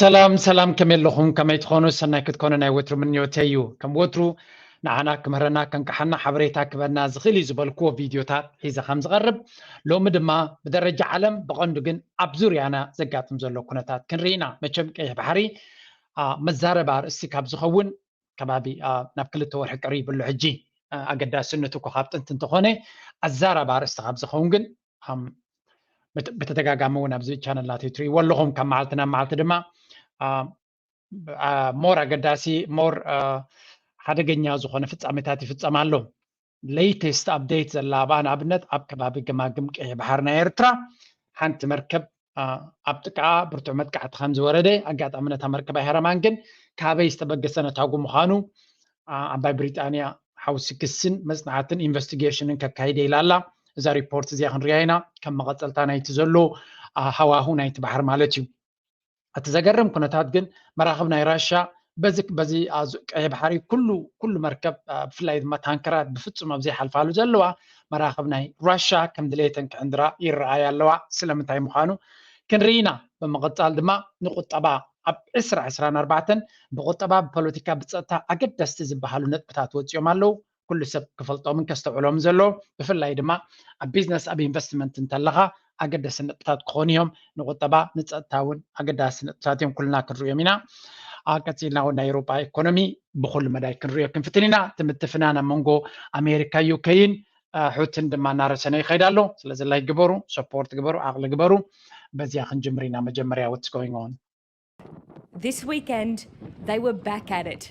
ሰላም ሰላም፣ ከመይ ኣለኹም? ከመይ ትኾኑ? ሰናይ ክትኮኑ ናይ ወትሩ ምንዮተይ እዩ። ከም ወትሩ ንዓና ክምህረና፣ ከንቅሓና፣ ሓበሬታ ክበና ዝኽእል እዩ ዝበልክዎ ቪድዮታት ሒዘ ከም ዝቐርብ፣ ሎሚ ድማ ብደረጃ ዓለም፣ ብቐንዱ ግን ኣብ ዙርያና ዘጋጥም ዘሎ ኩነታት ክንርኢ ኢና። መቸም ቀይሕ ባሕሪ፣ አ፣ መዛረባ ኣርእስቲ ካብ ዝኸውን ከባቢ፣ አ፣ ናብ ክልተ ወርሒ ቀሪቡ ኣሎ። ሕጂ፣ አ፣ ኣገዳስነቱ እኮ ካብ ጥንቲ እንተኾነ፣ ኣዛራቢ ኣርእስቲ ካብ ዝኸውን ግን፣ ኣም፣ ብተ-፣ ብተደጋጋሚ እውን ኣብዚ ቻነል ናተይ ትርእይዎ ኣለኹም። ካብ መዓልቲ ናብ መዓልቲ ድማ፣ አ፣ አ፣ ሞር ኣገዳሲ፣ ሞር፣ አ፣ ሓደገኛ ዝኾነ ፍጻሜታት ይፍጸም ኣሎ። ሌተስት ኣፕዴት ዘላ፣ ብኣ ንኣብነት ኣብ ከባቢ ገማግም ቀይሕ ባሕሪ ናይ ኤርትራ ሓንቲ መርከብ፣ አ፣ ኣብ ጥቃ ብርቱዕ መጥቃዕቲ ከም ዝወረደ፣ ኣጋጣሚ ነታ መርከብ ኣይሃረማን፣ ግን ካበይ ዝተበገሰ ነታጉ ምዃኑ፣ አ፣ ዓባይ ብሪጣንያ ሓውሲ ክስን መጽናዕትን ኢንቨስቲጌሽንን ከካይደ ኢላ ኣላ። እዛ ሪፖርት እዚኣ ክንሪኣ ኢና፣ ከም መቐጸልታ ናይቲ ዘሎ፣ አ፣ ሃዋሁ ናይቲ ባሕሪ ማለት እዩ። እቲ ዘገርም ኩነታት ግን መራኽብ ናይ ራሻ በዚ፣ በዚ፣ አ፣ ዙ-፣ ቀይሕ ባሕሪ ኩሉ፣ ኩሉ መርከብ፣ አ፣ ብፍላይ ድማ ታንከራት ብፍጹም ኣብ ዘይሓልፋሉ ዘለዋ መራኽብ ናይ ራሻ ከም ድሌተን ክዕንድራ ይረኣያ ኣለዋ። ስለምንታይ ምዃኑ ክንርኢ ኢና። ብምቕጻል ድማ ንቁጠባ ኣብ ዕስራ ዕስራን ኣርባዕተን ብቁጠባ፣ ብፖለቲካ፣ ብጸጥታ ኣገደስቲ ዝበሃሉ ነጥብታት ወጺኦም ኣለዉ። ኩሉ ሰብ ክፈልጦምን ከስተውዕሎምን ዘለዎ፣ ብፍላይ ድማ ኣብ ቢዝነስ፣ ኣብ ኢንቨስትመንት እንተለኻ ኣገደስቲ ነጥብታት ክኾኑ እዮም። ንቁጠባ፣ ንጸጥታ እውን ኣገዳሲ ነጥብታት እዮም፣ ኩልና ክንሪኦም ኢና። አ፣ ቀጺልና እውን ናይ ኤውሮጳ ኢኮኖሚ ብኹሉ መዳይ ክንሪኦ ክንፍትን ኢና። እቲ ምትፍናን ኣብ መንጎ ኣሜሪካ፣ ዩኬይን፣ አ፣ ሑትን ድማ እናረሰነ ይኸይድ ኣሎ። ስለዚ ላይክ ግበሩ፣ ሰፖርት ግበሩ፣ ዓቕሊ ግበሩ። በዚያ ክንጅምር ኢና። መጀመርያ what's going on? This weekend, they were back at it.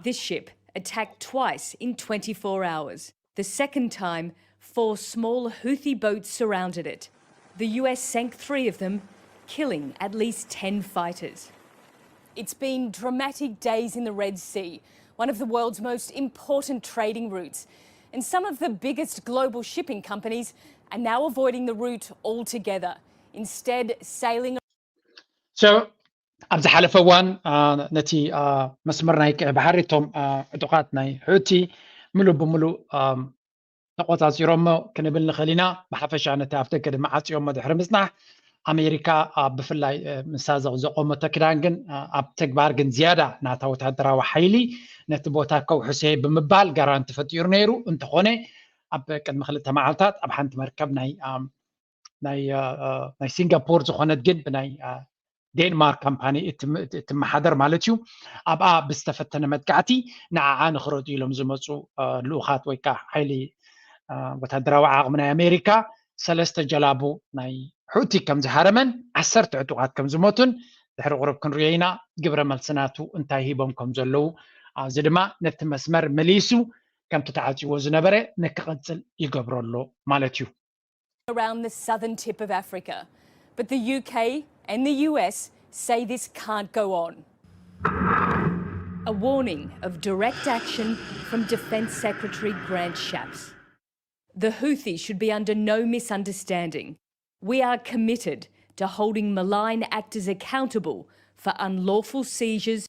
This ship attacked twice in twenty-four hours. The second time, four small Houthi boats surrounded it. The U S sank three of them, killing at least ten fighters. It's been dramatic days in the Red Sea, one of the world's most important trading routes. And some of the biggest global shipping companies are now avoiding the route altogether, instead sailing So ኣብ ዝሓለፈ እዋን፣ አ፣ ነቲ፣ አ፣ መስመር ናይ ቀይሕ ባሕሪ እቶም፣ አ፣ ዕጡቓት ናይ ሑቲ ምሉእ ብምሉእ፣ አ፣ ተቆጻጺሮሞ ክንብል ንኽእል ኢና። ብሓፈሻ ነቲ ኣፍደገ ድማ ዓጽዮሞ ድሕሪ ምጽናሕ፣ ኣሜሪካ፣ አ፣ ብፍላይ፣ እ፣ ንሳ ዘ-፣ ዘቆመቶ ክዳን ግን፣ አ፣ ኣብ ተግባር ግን ዝያዳ ናታ ወታደራዊ ሓይሊ ነቲ ቦታ ከውሕሶ እየ ብምባል ጋራንቲ ፈጢሩ ነይሩ። እንተኾነ ኣብ ቅድሚ ክልተ መዓልታት ኣብ ሓንቲ መርከብ ናይ፣ አ፣ ናይ፣ አ፣ አ፣ ናይ ሲንጋፖር ዝኾነት ግን ብናይ፣ አ፣ ዴንማርክ ካምፓኒ እትም-፣ እት-፣ እትመሓደር ማለት እዩ። ኣብኣ ብዝተፈተነ መጥቃዕቲ ንዓዓ ንኽረድኡ ኢሎም ዝመፁ፣ አ፣ ልኡኻት ወይ ከዓ ሓይሊ፣ አ፣ ወታደራዊ ዓቕሚ ናይ ኣሜሪካ ሰለስተ ጀላቡ ናይ ሑቲ ከም ዝሃረመን ዓሰርተ ዕጡቓት ከም ዝሞቱን ድሕሪ ቁሩብ ክንሪኦ ኢና። ግብረ መልሲ ናቱ እንታይ ሂቦም ከም ዘለዉ፣ አ፣ እዚ ድማ ነቲ መስመር መሊሱ ከምቲ ተዓፅዎ ዝነበረ ንክቐፅል ይገብሮ ኣሎ ማለት እዩ። around the southern tip of Africa. But the U K and the U S say this can't go on. A warning of direct action from Defence Secretary Grant Shapps. The Houthis should be under no misunderstanding. We are committed to holding malign actors accountable for unlawful seizures.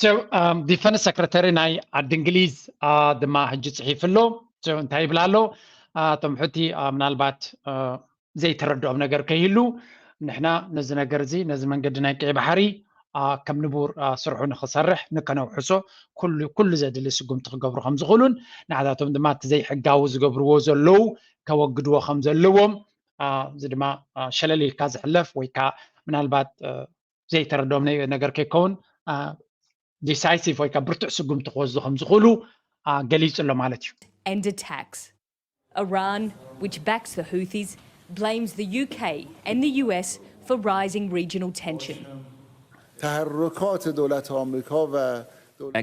So, um, ዲፈንስ ሰክረተሪ ናይ ዓዲ እንግሊዝ፣ አ፣ ድማ ሕጂ ጽሒፉ ኣሎ። So፣ እንታይ ይብል ኣሎ? አ፣ እቶም ሑቲ፣ አ፣ ምናልባት፣ አ፣ ዘይተረድኦም ነገር ከይህሉ፣ ንሕና ነዚ ነገር እዚ፣ ነዚ መንገዲ ናይ ቀይ ባሕሪ፣ አ፣ ከም ንቡር፣ አ፣ ስርሑ ንኽሰርሕ፣ ንከነውሕሶ፣ ኩሉ፣ ኩሉ ዘድሊ ስጉምቲ ክገብሩ ከም ዝኽእሉን፣ ንዓታቶም ድማ እቲ ዘይሕጋዊ ዝገብርዎ ዘለዉ ከወግድዎ ከም ዘለዎም፣ አ፣ እዚ ድማ፣ አ፣ ሸለል ኢልካ ዝሕለፍ ወይ ከዓ ምናልባት፣ አ፣ ዘይተረድኦም ነ-፣ ነገር ከይከውን፣ አ፣ ዲሳይሲቭ ወይ ከዓ ብርቱዕ ስጉምቲ ክወስዱ ከም ዝኽእሉ፣ አ፣ ገሊጹ ኣሎ ማለት እዩ። And attacks. Iran, which backs the Houthis, blames the U K and the U S for rising regional tension. تحرکات دولت آمریکا و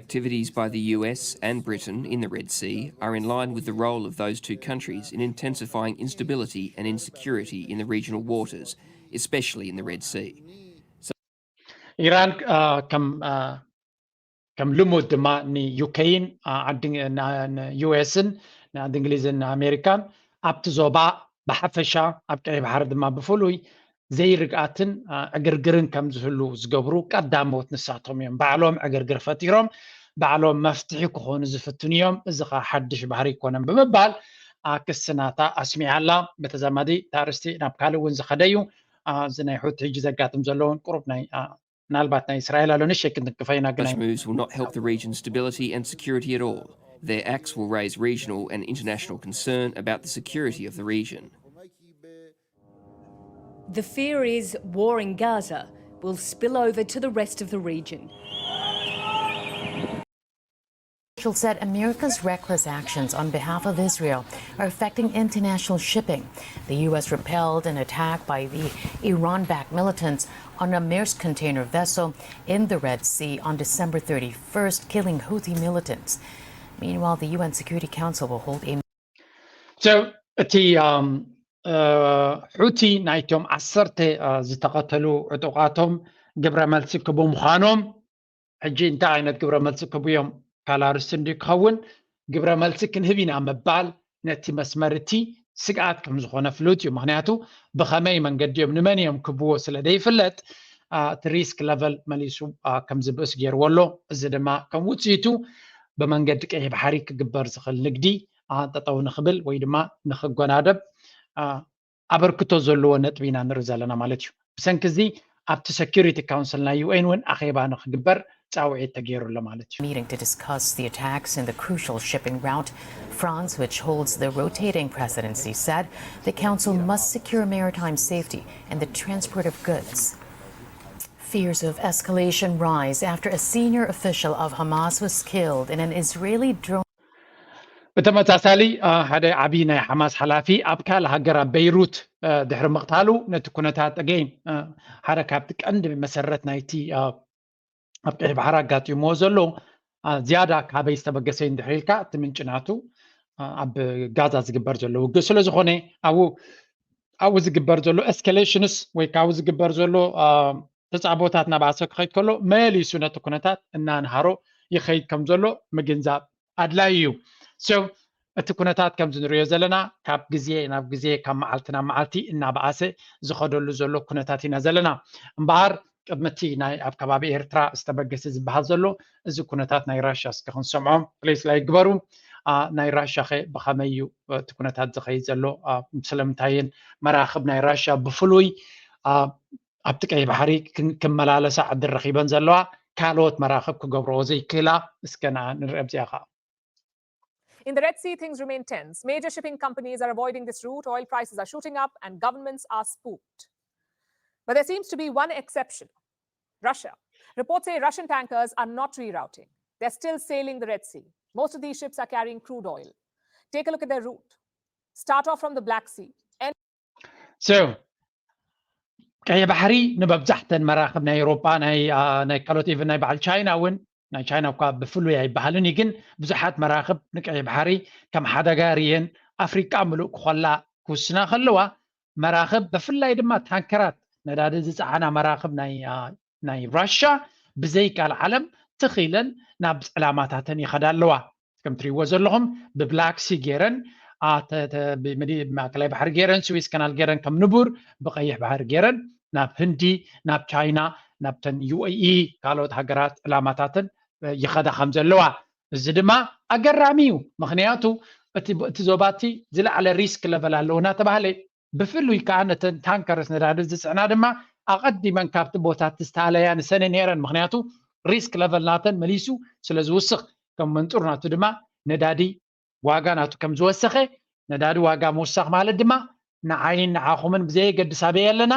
Activities by the U S and Britain in the Red Sea are in line with the role of those two countries in intensifying instability and insecurity in the regional waters, especially in the Red Sea. ኢራን፣ አ፣ ከም፣ አ፣ ከም ልሙድ ድማ ንዩኬይን፣ አ፣ ዓዲ፣ ን-፣ ንዩኤስን፣ ንዓዲ እንግሊዝን ንኣሜሪካን ኣብቲ ዞባ ብሓፈሻ ኣብ ቀይ ባሕሪ ድማ ብፍሉይ ዘይርግኣትን፣ አ፣ ዕግርግርን ከም ዝህሉ ዝገብሩ ቀዳሞት ንሳቶም እዮም። ባዕሎም ዕግርግር ፈጢሮም፣ ባዕሎም መፍትሒ ክኾኑ ዝፍትኑ እዮም። እዚ ኸኣ ሓድሽ ባህሪ ኣይኮነን ብምባል፣ አ፣ ክሲ ናታ ኣስሚዓ ኣላ። ብተዛማዲ እታ ኣርእስቲ ናብ ካልእ እውን ዝኸደ እዩ። እዚ ናይ ሑቲ ሕጂ ዘጋጥም ዘለውን ቁሩብ ናይ ምናልባት ናይ እስራኤል ኣሎ ንእሽተይ ክንትንክፈ ኢና። ግን Such moves will not help the region's stability and security at all. Their acts will raise regional and international concern about the security of the region. The fear is war in Gaza will spill over to the rest of the region. Officials said America's reckless actions on behalf of Israel are affecting international shipping. The U S repelled an attack by the Iran-backed militants on a Maersk container vessel in the Red Sea on December thirty-first, killing Houthi militants. Meanwhile, the U N Security Council will hold a So እቲ ሑቲ ናይቶም ዓሰርተ ዝተቐተሉ ዕጡቓቶም ግብረ መልሲ ክቡ ምዃኖም ሕጂ እንታይ ዓይነት ግብረ መልሲ ክቡ እዮም ካላርስ እንዲ ክኸውን ግብረ መልሲ ክንህብ ኢና ምባል ነቲ መስመር እቲ ስግኣት ከም ዝኾነ ፍሉጥ እዩ። ምክንያቱ ብኸመይ መንገዲ እዮም ንመን እዮም ክብዎ ስለ ዘይፍለጥ እቲ ሪስክ ለቨል መሊሱ ከም ዝብእስ ገይርዎ ኣሎ። እዚ ድማ ከም ውፅኢቱ ብመንገዲ ቀይሕ ባሕሪ ክግበር ዝኽእል ንግዲ ጠጠው ንኽብል ወይ ድማ ንኽጎናደብ ኣበርክቶ ዘለዎ ነጥቢ ኢና ንርኢ ዘለና ማለት እዩ። ብሰንኪ እዚ ኣብቲ ሰኪሪቲ ካውንስል ናይ ዩ ኤን እውን ኣኼባ ንኽግበር ፃውዒት ተገይሩ ኣሎ ማለት እዩ። Meeting to discuss the attacks in the crucial shipping route. France, which holds the rotating presidency, said the council must secure maritime safety and the transport of goods. Fears of escalation rise after a senior official of Hamas was killed in an Israeli drone. ብተመሳሳሊ ሓደ ዓብዪ ናይ ሓማስ ሓላፊ ኣብ ካልእ ሃገር ኣብ በይሩት ድሕሪ ምቕታሉ ነቲ ኩነታት ኣገይን ሓደ ካብቲ ቀንዲ መሰረት ናይቲ ኣብ ቀይሕ ባሕሪ ኣጋጢምዎ ዘሎ ዝያዳ ካበይ ዝተበገሰ እንድሕር ኢልካ እቲ ምንጭ ናቱ ኣብ ጋዛ ዝግበር ዘሎ ውግእ ስለ ዝኾነ ኣብኡ ዝግበር ዘሎ ኤስካሌሽንስ ወይ ካብኡ ዝግበር ዘሎ ተፃቦታት ናባእሰ ክኸይድ ከሎ መሊሱ ነቲ ኩነታት እናንሃሮ ይኸይድ ከም ዘሎ ምግንዛብ ኣድላይ እዩ። So እቲ ኩነታት ከምዚ ንሪኦ ዘለና ካብ ግዜ ናብ ግዜ ካብ መዓልቲ ናብ መዓልቲ እናበኣሰ ዝኸደሉ ዘሎ ኩነታት ኢና ዘለና። እምበኣር ቅድሚ እቲ ናይ ኣብ ከባቢ ኤርትራ ዝተበገሰ ዝበሃል ዘሎ እዚ ኩነታት ናይ ራሻ እስከ ክንሰምዖ ፕሌስ ላይ ግበሩ። ናይ ራሻ ኸ ብኸመይ እዩ እቲ ኩነታት ዝኸይድ ዘሎ? ስለምንታይን መራኽብ ናይ ራሻ ብፍሉይ ኣብቲ ቀይ ባሕሪ ክመላለሳ ዕድል ረኺበን ዘለዋ ካልኦት መራኽብ ክገብርኦ ዘይክእላ እስከ ንርኢ ኣብዚኣ ከዓ። In the Red Sea, things remain tense. Major shipping companies are avoiding this route, oil prices are shooting up, and governments are spooked. But there seems to be one exception Russia. Reports say Russian tankers are not rerouting, they're still sailing the Red Sea. Most of these ships are carrying crude oil. Take a look at their route. Start off from the Black Sea, end So ቀይሕ ባሕሪ ንመብዛሕተን መራኽብ ናይ ኤውሮጳ ናይ ካልኦት ኢቨን ናይ በዓል ቻይና እውን ናይ ቻይና እኳ ብፍሉይ ኣይበሃልን እዩ ግን ብዙሓት መራኽብ ንቀይሕ ባሕሪ ከም ሓደጋ ርየን ኣፍሪቃ ምሉእ ክኾላ ክውስና ከለዋ መራኽብ ብፍላይ ድማ ታንከራት ነዳዲ ዝፀዓና መራኽብ ናይ ራሻ ብዘይ ካልእ ዓለም ትኺለን ናብ ዕላማታተን ይኸዳ ኣለዋ። ከም ትሪእዎ ዘለኹም ብብላክ ሲ ገይረን ማእከላይ ባሕሪ ገይረን ስዊስ ካናል ገይረን ከም ንቡር ብቀይሕ ባሕሪ ገይረን ናብ ህንዲ ናብ ቻይና ናብተን ዩ ኤ ኢ ካልኦት ሃገራት ዕላማታተን ይኸዳ ከም ዘለዋ እዚ ድማ ኣገራሚ እዩ። ምክንያቱ እቲ ዞባ እቲ ዝለዓለ ሪስክ ለቨል ኣለዎ እናተባህለ ብፍሉይ ከዓ ነተን ታንከርስ ነዳዲ ዝፅዕና ድማ ኣቐዲመን ካብቲ ቦታ ዝተኣለያ ንሰነ ነይረን። ምክንያቱ ሪስክ ለቨል ናተን መሊሱ ስለ ዝውስኽ ከም መንፁር ናቱ ድማ ነዳዲ ዋጋ ናቱ ከም ዝወሰኸ ነዳዲ ዋጋ ምውሳኽ ማለት ድማ ንዓይን ንዓኹምን ብዘየገድስ ኣበይ ኣለና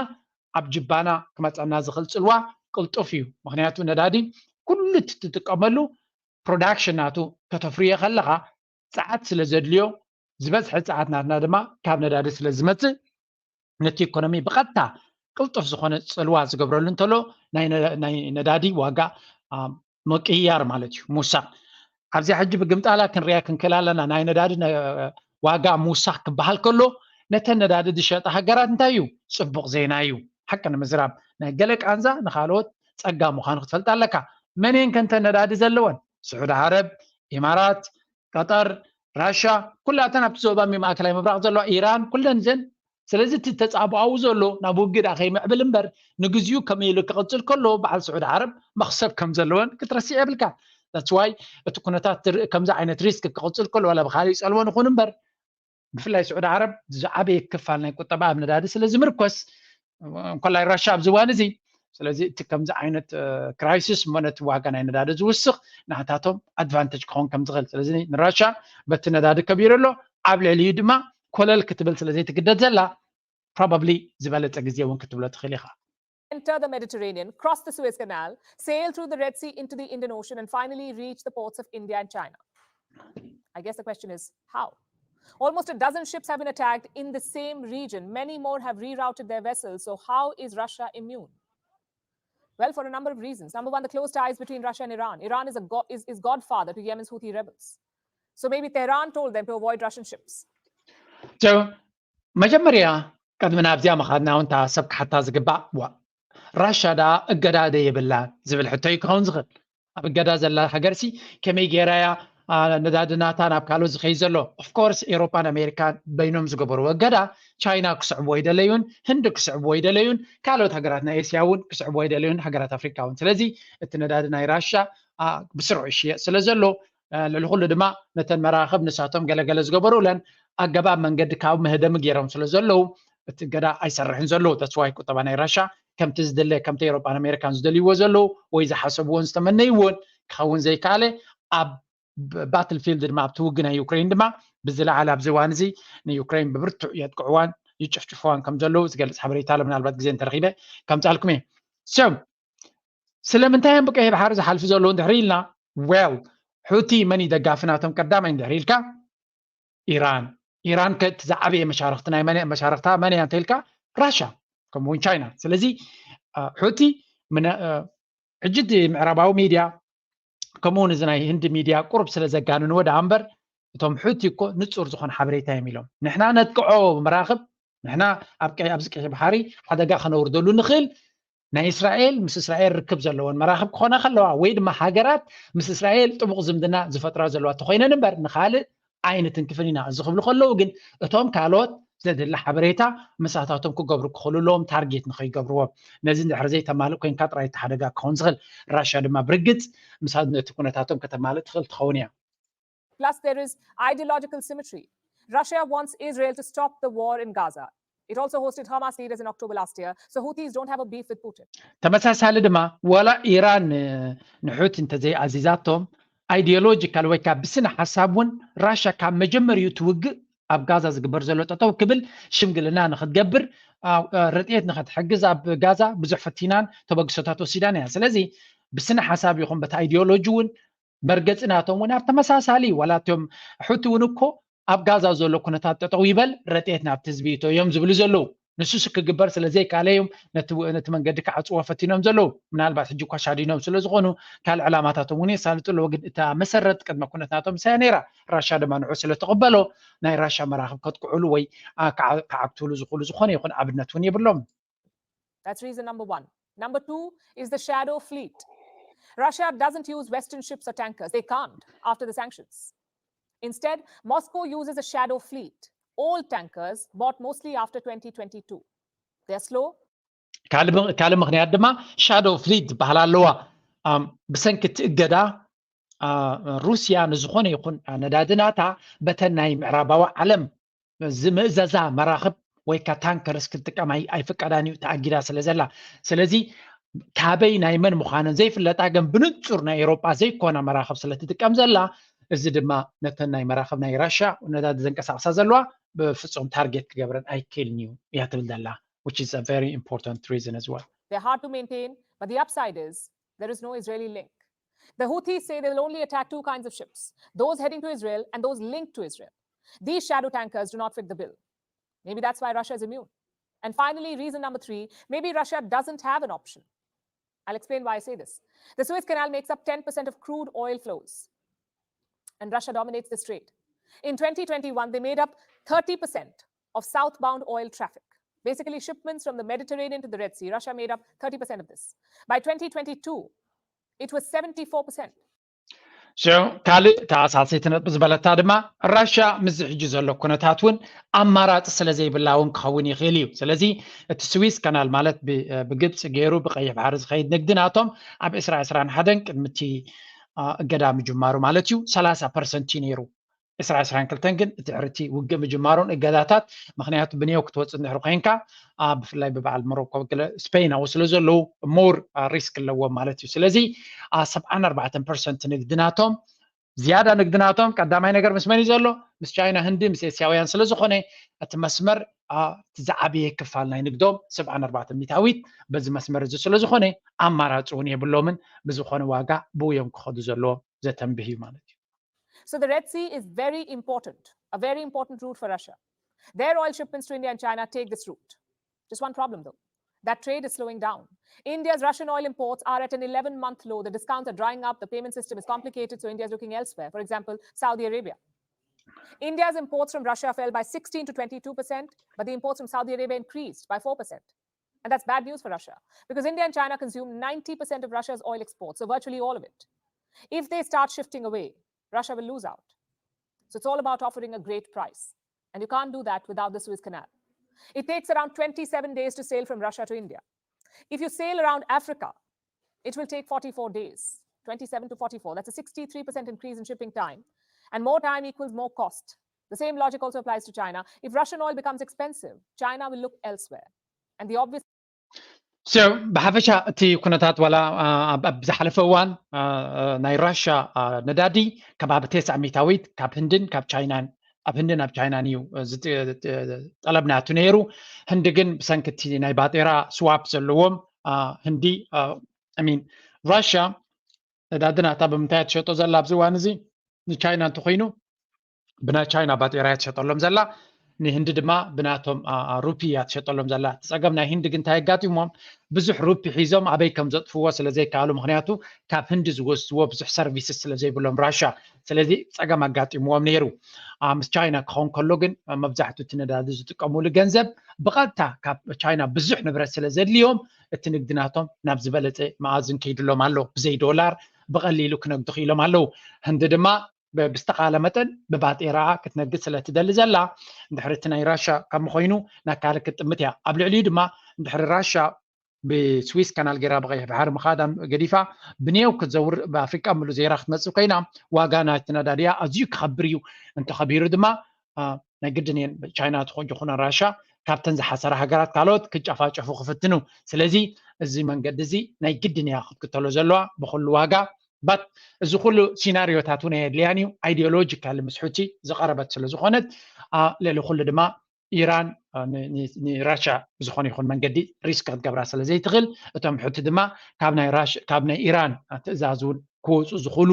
ኣብ ጅባና ክመፀና ዝኽእል ፅልዋ ቅልጡፍ እዩ። ምክንያቱ ነዳዲ ኩሉ ትጥቀመሉ ፕሮዳክሽን ናቱ ከተፍርዮ ከለኻ ፀዓት ስለ ዘድልዮ ዝበዝሐ ፀዓት ናትና ድማ ካብ ነዳዲ ስለ ዝመፅእ ነቲ ኢኮኖሚ ብቐጥታ ቅልጡፍ ዝኾነ ፅልዋ ዝገብረሉ እንተሎ ናይ ነዳዲ ዋጋ ምቅያር ማለት እዩ ምውሳኽ። ኣብዚኣ ሕጂ ብግምጣላ ክንሪኣ ክንክእል ኣለና። ናይ ነዳዲ ዋጋ ምውሳኽ ክበሃል ከሎ ነተን ነዳዲ ዝሸጣ ሃገራት እንታይ እዩ ፅቡቕ ዜና እዩ። ሓቂ ንምዝራብ ናይ ገለ ቃንዛ ንካልኦት ፀጋ ምዃኑ ክትፈልጥ ኣለካ። መን እየን ከንተን ነዳዲ ዘለወን? ስዑዲ ዓረብ፣ ኢማራት፣ ቀጠር፣ ራሻ ኩላተን ኣብቲ ዞባ ማእከላይ ምብራቕ ዘለዋ ኢራን ኩለን እዘን ስለዚ እቲ ተጻብኣዊ ዘሎ ናብ ውግእ ደኣ ከይምዕብል እምበር ንግዚኡ ከመይ ኢሉ ክቕጽል ከሎ በዓል ስዑዲ ዓረብ መኽሰብ ከም ዘለወን ክትረስዕ የብልካ። That's why እቲ ኩነታት ከምዚ ዓይነት ሪስክ ክቕጽል ከሎ ዋላ ብካሊእ ጸልወን ይኹን እምበር ብፍላይ ስዑዲ ዓረብ ዝዓበየ ክፋል ናይ ቁጠባ ኣብ ነዳዲ ስለ ዝምርኮስ እንኮላይ ራሻ ኣብዚ እዋን እዚ። ስለዚ እቲ ከምዚ ዓይነት ክራይሲስ እሞ ነቲ ዋጋ ናይ ነዳዲ ዝውስኽ ናታቶም ኣድቫንቴጅ ክኸውን ከም ዝኽእል። ስለዚ ንራሻ በቲ ነዳዲ ከቢሩ ኣሎ፣ ኣብ ልዕሊኡ ድማ ኮለል ክትብል ስለ ዘይትግደድ ዘላ ፕሮባብሊ ዝበለጸ ግዜ እውን ክትብሎ ትኽእል ኢኻ። Enter the Mediterranean, cross the Suez Canal, sail through the Red Sea into the Indian Ocean, and finally reach the ports of India and China. I guess the question is how? Almost a dozen ships have been attacked in the same region. Many more have rerouted their vessels. So, how is Russia immune? Well, for a number of reasons. Number one, the close ties between Russia and Iran. Iran is, a go- is, is godfather to Yemen's Houthi rebels. So, maybe Tehran told them to avoid Russian ships. So, መጀመርያ ቅድሚ ናብዚኣ ምኻድና እውን እታ ሰብ ክሓታ ዝግባእ ዋ ራሻ ደኣ እገዳ ዶ የብላን ዝብል ሕቶ እዩ ክኸውን ዝኽእል። ኣብ እገዳ ዘላ ሃገርሲ ከመይ ገይራ እያ ነዳዲ ናታ ናብ ካልኦት ዝኸይድ ዘሎ? ኦፍኮርስ ኤውሮፓን ኣሜሪካን በይኖም ዝገበርዎ እገዳ ቻይና ክስዕብዎ ይደለዩን ህንዲ ክስዕብዎ ይደለዩን ካልኦት ሃገራት ናይ ኤስያ እውን ክስዕብዎ ይደለዩን ሃገራት ኣፍሪካ እውን። ስለዚ እቲ ነዳዲ ናይ ራሻ ብስርዑ ይሽየጥ ስለ ዘሎ ልዕሊ ኩሉ ድማ ነተን መራኽብ ንሳቶም ገለገለ ዝገበሩለን ኣገባብ መንገዲ ካብ መህደሚ ገይሮም ስለ ዘለዉ እቲ እገዳ ኣይሰርሕን ዘለዉ። ተስዋይ ቁጠባ ናይ ራሻ ከምቲ ዝድለ ከምቲ ኤውሮፓን ኣሜሪካን ዝደልይዎ ዘለዉ ወይ ዝሓሰብዎን ዝተመነይዎን ክኸውን ዘይከኣለ ኣብ ባትልፊልድ ድማ ኣብቲ ውግእ ናይ ዩክሬን ድማ ብዝለዓለ ኣብዚ እዋን እዚ ንዩክሬን ብብርቱዕ የጥቅዕዋን ይጭፍጭፍዋን ከም ዘለዉ ዝገልፅ ሓበሬታ ኣሎ። ምናልባት ግዜ እንተረኪበ ከምፃልኩም እየ። So ስለምንታይ እዮም ብቀይሕ ባሕሪ ዝሓልፉ ዘለዉ እንድሕሪ ኢልና well ሑቲ መን እዩ ደጋፊ ናቶም ቀዳማይ እንድሕሪ ኢልካ ኢራን ኢራን ከ እቲ ዝዓበየ መሻርክቲ ናይ መን መሻርክታ መን እያ እንተኢልካ ራሻ ከምኡውን ቻይና። ስለዚ ሑቲ ሕጂ እቲ ምዕራባዊ ሚድያ ከምኡውን እዚ ናይ ህንዲ ሚድያ ቁሩብ ስለ ዘጋንንዎ ደኣ እምበር እቶም ሑቲ እኮ ንፁር ዝኾነ ሓበሬታ እዮም ኢሎም ንሕና ነጥቅዖ መራኽብ ንሕና ኣብዚ ቀይሕ ባሕሪ ሓደጋ ከነውርደሉ ንኽእል ናይ እስራኤል ምስ እስራኤል ርክብ ዘለወን መራኽብ ክኾና ከለዋ ወይ ድማ ሃገራት ምስ እስራኤል ጥቡቕ ዝምድና ዝፈጥራ ዘለዋ ተኮይነን እምበር ንኻልእ ኣይንትንክፍን ኢና። እዚ ክብሉ ከለዉ ግን እቶም ካልኦት ዘድሊ ሓበሬታ ምሳታቶም ክገብሩ ክኽእሉ ኣለዎም ታርጌት ንኸይገብርዎም። ነዚ እንድሕር ዘይተማልእ ኮይንካ ጥራይ እቲ ሓደጋ ክኸውን ዝኽእል። ራሻ ድማ ብርግጽ ምሳ ነቲ ኩነታቶም ከተማልእ ትኽእል ትኸውን እያ። Plus, there is ideological symmetry. Russia wants Israel to stop the war in Gaza. It also hosted Hamas leaders in October last year, so Houthis don't have a beef with Putin. ተመሳሳሊ ድማ ዋላ ኢራን ንሑቲ እንተዘይኣዚዛቶም ኣይዲዮሎጂካል ወይ ካብ ብስነ ሓሳብ እውን ራሻ ካብ መጀመሪኡ ትውግእ ኣብ ጋዛ ዝግበር ዘሎ ጠጠው ክብል ሽምግልና ንክትገብር ረድኤት ንክትሕግዝ ኣብ ጋዛ ብዙሕ ፈቲናን ተበግሶታት ወሲዳን እያ። ስለዚ ብስነ ሓሳብ ይኹን በቲ ኣይዲዮሎጂ እውን መርገፂ ናቶም እውን ኣብ ተመሳሳሊ ዋላ እቶም ሑቲ እውን እኮ ኣብ ጋዛ ዘሎ ኩነታት ጠጠው ይበል ረድኤት ናብቲ ህዝቢ ይእቶ እዮም ዝብሉ ዘለዉ። ንሱስ ክግበር ስለ ዘይከኣለ እዮም ነቲ መንገዲ ክዓፅዎ ፈቲኖም ዘለዉ። ምናልባት ሕጂ እኳ ሻዲኖም ስለ ዝኾኑ ካልእ ዕላማታቶም እውን የሳልጡ ኣለዉ። ግን እታ መሰረት ቅድመ ኩነት ናቶም ምሳያ ነይራ። ራሻ ድማ ንዑ ስለ ተቐበሎ ናይ ራሻ መራኽብ ከጥቅዕሉ ወይ ክዓግትሉ ዝኽእሉ ዝኾነ ይኹን ኣብነት እውን የብሎም። That's reason number one. Number two is the shadow fleet. Russia doesn't use Western ships or tankers. They can't after the sanctions. Instead, Moscow uses a shadow fleet, old tankers bought mostly after twenty twenty-two. They're slow. ካልእ ምክንያት ድማ ሻዶ ፍሊት ዝበሃል ኣለዋ። ብሰንኪ እቲ እገዳ ሩስያ ንዝኾነ ይኹን ነዳዲ ናታ በተን ናይ ምዕራባዊ ዓለም ዝምእዘዛ መራኽብ ወይ ካ ታንከርስ ክትጥቀም ኣይፍቀዳን እዩ ተኣጊዳ ስለ ዘላ። ስለዚ ካበይ ናይ መን ምዃነን ዘይፍለጣ ግን ብንጹር ናይ ኤውሮጳ ዘይኮና መራኽብ ስለ ትጥቀም ዘላ እዚ ድማ ነተን ናይ መራኽብ ናይ ራሻ ነዳዲ ዘንቀሳቕሳ ዘለዋ ብፍጹም ታርጌት ክገብረን ኣይክእልን እዩ እያ ትብል ዘላ። Which is a very important reason as well. They're hard to maintain, but the upside is there is no Israeli link. The Houthis say they'll only attack two kinds of ships, those heading to Israel and those linked to Israel. These shadow tankers do not fit the bill. Maybe that's why Russia is immune. And finally, reason number three, maybe Russia doesn't have an option. I'll explain why I say this. The Suez Canal makes up ten percent of crude oil flows, and Russia dominates this trade. In twenty twenty-one, they made up thirty percent of southbound oil traffic. Basically, shipments from the Mediterranean to the Red Sea, Russia made up thirty percent of this. By twenty twenty-two, it was seventy-four percent. ካልእ ተኣሳሰይቲ ነጥቢ ዝበለታ ድማ ራሽያ ምስዚ ሕጂ ዘሎ ኩነታት እውን ኣማራፂ ስለ ዘይብላ እውን ክኸውን ይኽእል እዩ። ስለዚ እቲ ስዊዝ ካናል ማለት ብግብፂ ገይሩ ብቀይሕ ባሕሪ ዝኸይድ ንግዲ ናቶም ኣብ ዕስራ ዕስራን ሓደን ቅድሚ እቲ እገዳ ምጅማሩ ማለት እዩ ሰላሳ ፐርሰንት እዩ ነይሩ። ዕስራ ዕስራን ክልተን ግን እቲ ድሕርቲ ውግእ ምጅማሩን እገዳታት፣ ምክንያቱ ብኒዮው ክትወፅእ እንድሕር ኮይንካ ብፍላይ ብበዓል ሞሮኮ ገለ ስፔን ኣብኡ ስለ ዘለዉ ሞር ሪስክ ኣለዎም ማለት እዩ። ስለዚ ሰብዓን ኣርባዕተን ፐርሰንት ንግድናቶም ዝያዳ ንግድናቶም ቀዳማይ ነገር ምስ መን እዩ ዘሎ? ምስ ቻይና፣ ህንዲ፣ ምስ ኤስያውያን ስለ ዝኾነ እቲ መስመር እቲ ዝዓበየ ክፋል ናይ ንግዶም ሰብዓን ኣርባዕተን ሚታዊት በዚ መስመር እዚ ስለ ዝኾነ ኣማራፂ እውን የብሎምን። ብዝኾነ ዋጋ ብኡ እዮም ክኸዱ ዘለዎም ዘተንብህ እዩ ማለት እዩ። So the Red Sea is very important, a very important route for Russia. Their oil shipments to India and China take this route. Just one problem though. That trade is slowing down. India's Russian oil imports are at an eleven month low. The discounts are drying up. The payment system is complicated, so India is looking elsewhere. For example, Saudi Arabia. India's imports from Russia fell by sixteen to twenty-two percent, but the imports from Saudi Arabia increased by four percent. And that's bad news for Russia because India and China consume ninety percent of Russia's oil exports, so virtually all of it. If they start shifting away, Russia will lose out. So it's all about offering a great price. And you can't do that without the Suez Canal. It takes around twenty-seven days to sail from Russia to India. If you sail around Africa, it will take forty-four days, twenty-seven to forty-four. That's a sixty-three percent increase in shipping time. And more time equals more cost. The same logic also applies to China. If Russian oil becomes expensive, China will look elsewhere. And the obvious So ብሓፈሻ እቲ ኩነታት ዋላ ኣብ ዝሓለፈ እዋን ናይ ራሻ ነዳዲ ከባቢ ተስዓ ሚታዊት ካብ ህንድን ካብ ቻይናን ኣብ ህንድን ኣብ ቻይናን እዩ ጠለብ ናቱ ነይሩ። ህንዲ ግን ብሰንኪ እቲ ናይ ባጤራ ስዋፕ ዘለዎም ህንዲ ሚን ራሻ ነዳዲ ናታ ብምንታይ ትሸጦ ዘላ ኣብዚ እዋን እዚ ንቻይና እንተኮይኑ ብናይ ቻይና ባጤራ እያ ትሸጠሎም ዘላ። ንህንዲ ድማ ብናቶም ሩፒ እያ ትሸጠሎም ዘላ። እቲ ፀገም ናይ ህንዲ ግን እንታይ ኣጋጢሞም? ብዙሕ ሩፒ ሒዞም ኣበይ ከም ዘጥፍዎ ስለ ዘይከኣሉ፣ ምክንያቱ ካብ ህንዲ ዝወስድዎ ብዙሕ ሰርቪስስ ስለ ዘይብሎም ራሻ። ስለዚ ፀገም ኣጋጢምዎም ነይሩ። ምስ ቻይና ክኸውን ከሎ ግን መብዛሕትኡ እቲ ነዳዲ ዝጥቀምሉ ገንዘብ ብቐጥታ ካብ ቻይና ብዙሕ ንብረት ስለ ዘድልዮም እቲ ንግዲ ናቶም ናብ ዝበለፀ መኣዝን ከይድሎም ኣሎ። ብዘይ ዶላር ብቐሊሉ ክነግዱ ክኢሎም ኣለዉ። ህንዲ ድማ ብዝተኻለ መጠን ብባጤራኣ ክትነግድ ስለ ትደሊ ዘላ፣ እንድሕሪ እቲ ናይ ራሻ ከም ኮይኑ ናብ ካልእ ክትጥምት እያ። ኣብ ልዕሊኡ ድማ እንድሕሪ ራሻ ብስዊስ ካናል ገይራ ብቐይሕ ባሕሪ ምኻዳ ገዲፋ ብኔው ክትዘውር ብኣፍሪቃ ምሉእ ዘይራ ክትመጽእ ኮይና ዋጋ ናይቲ ነዳዲያ ኣዝዩ ክኸብር እዩ። እንተኸቢሩ ድማ ናይ ግድን እየን ቻይና ትኾን ይኹና ራሻ ካብተን ዝሓሰራ ሃገራት ካልኦት ክጨፋጨፉ ክፍትኑ። ስለዚ እዚ መንገዲ እዚ ናይ ግድን እያ ክትክተሎ ዘለዋ ብኩሉ ዋጋ። ባት እዚ ኩሉ ሲናሪዮታት እውን ኣየድልያን እዩ። ኣይዲዮሎጂካሊ ምስ ሑቲ ዝቐረበት ስለ ዝኾነት ልዕሊ ኩሉ ድማ ኢራን ንራሻ ብዝኾነ ይኹን መንገዲ ሪስክ ክትገብራ ስለ ዘይትኽእል እቶም ሑቲ ድማ ካብ ናይ ኢራን ትእዛዝ እውን ክወፁ ዝኽእሉ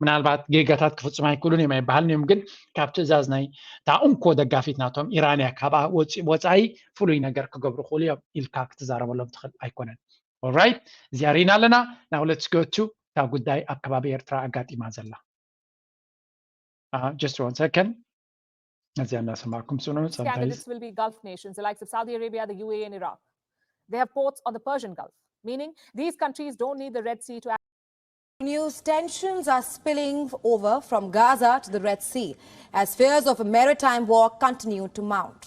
ምናልባት ጌጋታት ክፍፅሙ ኣይክእሉን እዮም ኣይበሃልን እዮም፣ ግን ካብ ትእዛዝ ናይ እታ እንኮ ደጋፊት ናቶም ኢራን እያ፣ ካብኣ ወፃኢ ፍሉይ ነገር ክገብሩ ክእሉ እዮም ኢልካ ክትዛረበሎም ትኽእል ኣይኮነን። ኦራይት፣ እዚኣ ርኢና ኣለና። Now let's go to እታ ጉዳይ ኣብ ከባቢ ኤርትራ ኣጋጢማ ዘላ። Just one second። እዚኣ እናሰማዕኩም ስምዑ። Candidates will be Gulf nations, the likes of Saudi Arabia, the U A E, and Iraq. They have ports on the Persian Gulf, meaning these countries don't need the Red Sea to News: tensions are spilling over from Gaza to the Red Sea as fears of a maritime war continue to mount.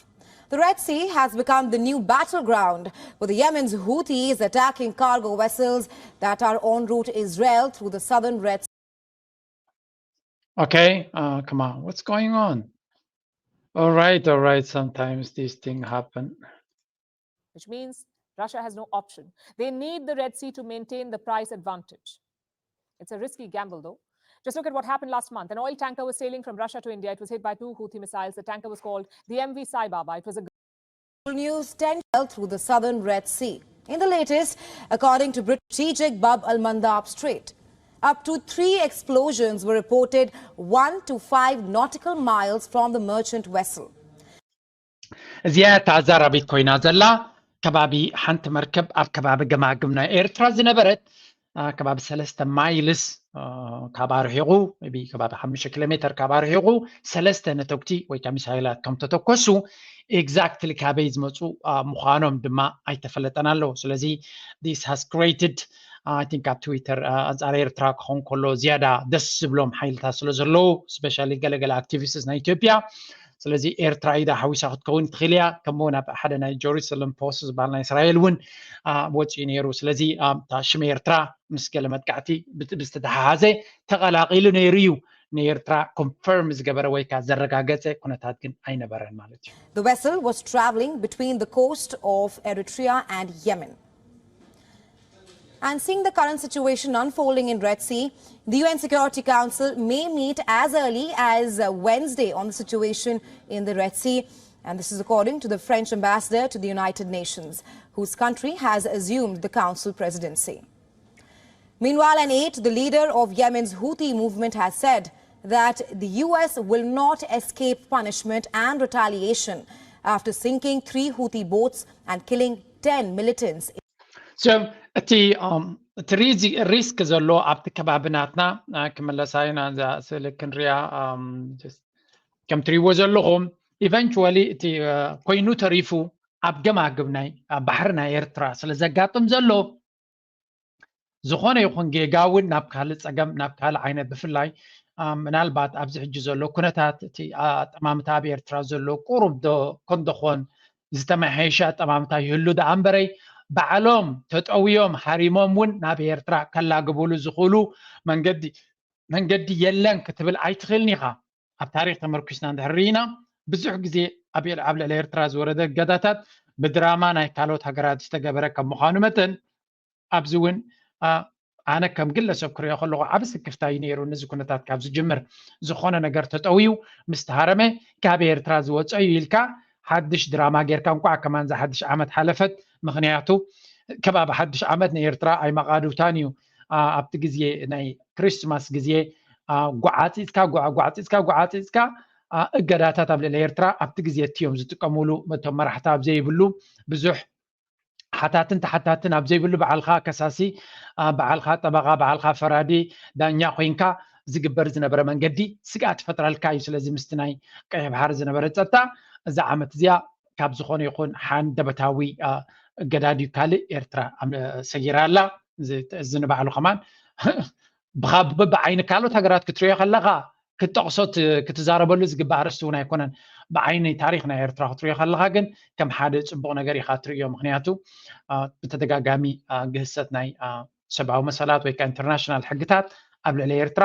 The Red Sea has become the new battleground, with Yemen's Houthis attacking cargo vessels that are en route to Israel through the southern Red Sea. Okay, uh, come on, what's going on? All right, all right, sometimes these things happen. Which means Russia has no option. They need the Red Sea to maintain the price advantage. It's a risky gamble, though. Just look at what happened last month. An oil tanker was sailing from Russia to India. It was hit by two Houthi missiles. The tanker was called the M V Sai Baba. It was a News: ten fell through the southern Red Sea. In the latest, according to British strategic Bab al Mandab Strait, up to three explosions were reported one to five nautical miles from the merchant vessel. እዚኣ እታ ኣዛራቢት ኮይና ዘላ ከባቢ ሓንቲ መርከብ ኣብ ከባቢ ገማግም ናይ ኤርትራ ዝነበረት ከባቢ ሰለስተ ማይልስ ካብ ኣርሒቑ ከባቢ ሓሙሽተ ኪሎ ሜተር ካብ ኣርሒቑ ሰለስተ ነተጉቲ ወይ ከዓ ሚሳይላት ከም ተተኮሱ ኤግዛክትሊ ካበይ ዝመፁ ምዃኖም ድማ ኣይተፈለጠን ኣለዉ። ስለዚ this has created I think ኣብ ትዊተር ኣንፃር ኤርትራ ክኸውን ከሎ ዝያዳ ደስ ዝብሎም ሓይልታት ስለ ዘለዉ ስፔሻሊ ገለገለ ኣክቲቪስትስ ናይ ኢትዮጵያ ስለዚ ኤርትራ ኢዳ ሓዊሳ ክትከውን ትኽእል እያ። ከምኡ ናብ ሓደ ናይ ጀሩሳሌም ፖስት ዝበሃል ናይ እስራኤል እውን ወፂኡ ነይሩ። ስለዚ እታ ሽም ኤርትራ ምስ ገለ መጥቃዕቲ ብዝተተሓሓዘ ተቐላቒሉ ነይሩ እዩ። ንኤርትራ ኮንፈርም ዝገበረ ወይ ከዓ ዘረጋገፀ ኩነታት ግን ኣይነበረን ማለት እዩ። The vessel was traveling between the coast of Eritrea and Yemen. And seeing the current situation unfolding in Red Sea, the U N Security Council may meet as early as uh, Wednesday on the situation in the Red Sea. And this is according to the French ambassador to the United Nations, whose country has assumed the council presidency. Meanwhile, an aide to the leader of Yemen's Houthi movement has said that the U S will not escape punishment and retaliation after sinking three Houthi boats and killing ten militants. So እቲ እቲ ሪስክ ዘሎ ኣብቲ ከባቢ ናትና ክመለሳ ኢና። እዛ ስእሊ ክንሪያ ከም ትሪእዎ ዘለኹም ኢቨንቹዋሊ እቲ ኮይኑ ተሪፉ ኣብ ገማግብ ናይ ባሕሪ ናይ ኤርትራ ስለ ዘጋጥም ዘሎ ዝኾነ ይኹን ጌጋ እውን ናብ ካልእ ፀገም ናብ ካልእ ዓይነት ብፍላይ ምናልባት ኣብዚ ሕጂ ዘሎ ኩነታት እቲ ኣጠማምታ ኣብ ኤርትራ ዘሎ ቁሩብ ዶ ኮንደኾን ዝተመሓየሸ ኣጠማምታ ይህሉ ደኣ እምበረይ ባዕሎም ተጠውዮም ሃሪሞም እውን ናብ ኤርትራ ከላግብሉ ዝኽእሉ መንገዲ መንገዲ የለን ክትብል ኣይትኽእልን ኢኻ። ኣብ ታሪክ ተመርኪስና እንድሕር ርኢና ብዙሕ ግዜ ኣብ ኣብ ልዕሊ ኤርትራ ዝወረደ እገዳታት ብድራማ ናይ ካልኦት ሃገራት ዝተገበረ ከም ምዃኑ መጠን ኣብዚ እውን ኣነ ከም ግለሰብ ክሪኦ ከለኹ ዓብ ስክፍታ እዩ ነይሩ። ነዚ ኩነታት ካብ ዝጅምር ዝኾነ ነገር ተጠውዩ ምስ ተሃረመ ካብ ኤርትራ ዝወፀ እዩ ኢልካ ሓድሽ ድራማ ጌርካ እንኳዕ ከማን ዝሓድሽ ዓመት ሓለፈት። ምክንያቱ ከባቢ ሓድሽ ዓመት ንኤርትራ ኣይመቓድውታን እዩ። ኣብቲ ግዜ ናይ ክሪስማስ ግዜ ጓዓፂፅካ ጓዓፂፅካ ጓዓፂፅካ እገዳታት ኣብ ልዕሊ ኤርትራ ኣብቲ ግዜ እቲ እዮም ዝጥቀምሉ። እቶም መራሕቲ ኣብ ዘይብሉ ብዙሕ ሓታትን ተሓታትን ኣብ ዘይብሉ በዓልካ ከሳሲ በዓልካ ጠበቃ በዓልካ ፈራዲ ዳኛ ኮይንካ ዝግበር ዝነበረ መንገዲ ስግኣት ይፈጥረልካ እዩ። ስለዚ ምስቲ ናይ ቀይሕ ባሕሪ ዝነበረ ፀጥታ እዛ ዓመት እዚኣ ካብ ዝኾነ ይኹን ሓንደበታዊ እገዳ ድዩ ካልእ ኤርትራ ሰጊራ ኣላ። እዚ ንባዕሉ ከማን ብዓይኒ ካልኦት ሃገራት ክትሪኦ ከለካ ክትጠቕሶ ክትዛረበሉ ዝግባእ ኣርእስቲ እውን ኣይኮነን። ብዓይኒ ታሪክ ናይ ኤርትራ ክትሪኦ ከለካ ግን ከም ሓደ ፅቡቅ ነገር ኢካ ትርእዮ። ምክንያቱ ብተደጋጋሚ ግህሰት ናይ ሰብኣዊ መሰላት ወይ ከዓ ኢንተርናሽናል ሕግታት ኣብ ልዕሊ ኤርትራ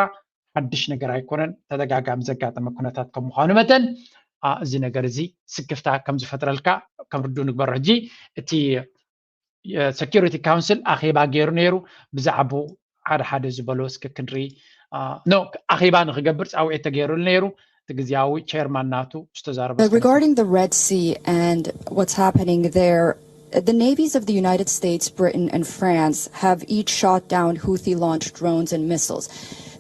ሓድሽ ነገር ኣይኮነን። ተደጋጋሚ ዘጋጠመ ኩነታት ከም ምኳኑ መጠን እዚ ነገር እዚ ስክፍታ ከም ዝፈጥረልካ ከም ርዱ ንግበሮ። ሕጂ እቲ ሰኪሪቲ ካውንስል ኣኼባ ገይሩ ነይሩ። ብዛዕባኡ ሓደ ሓደ ዝበሎ እስኪ ክንርኢ። ኖ ኣኼባ ንክገብር ፃውዒት ተገይሩሉ ነይሩ። እቲ ግዜያዊ ቸርማን ናቱ ዝተዛረበ እስኪ ንስማዕ። Regarding the Red Sea and what's happening there, the navies of the United States, Britain, and France have each shot down Houthi launched drones and missiles.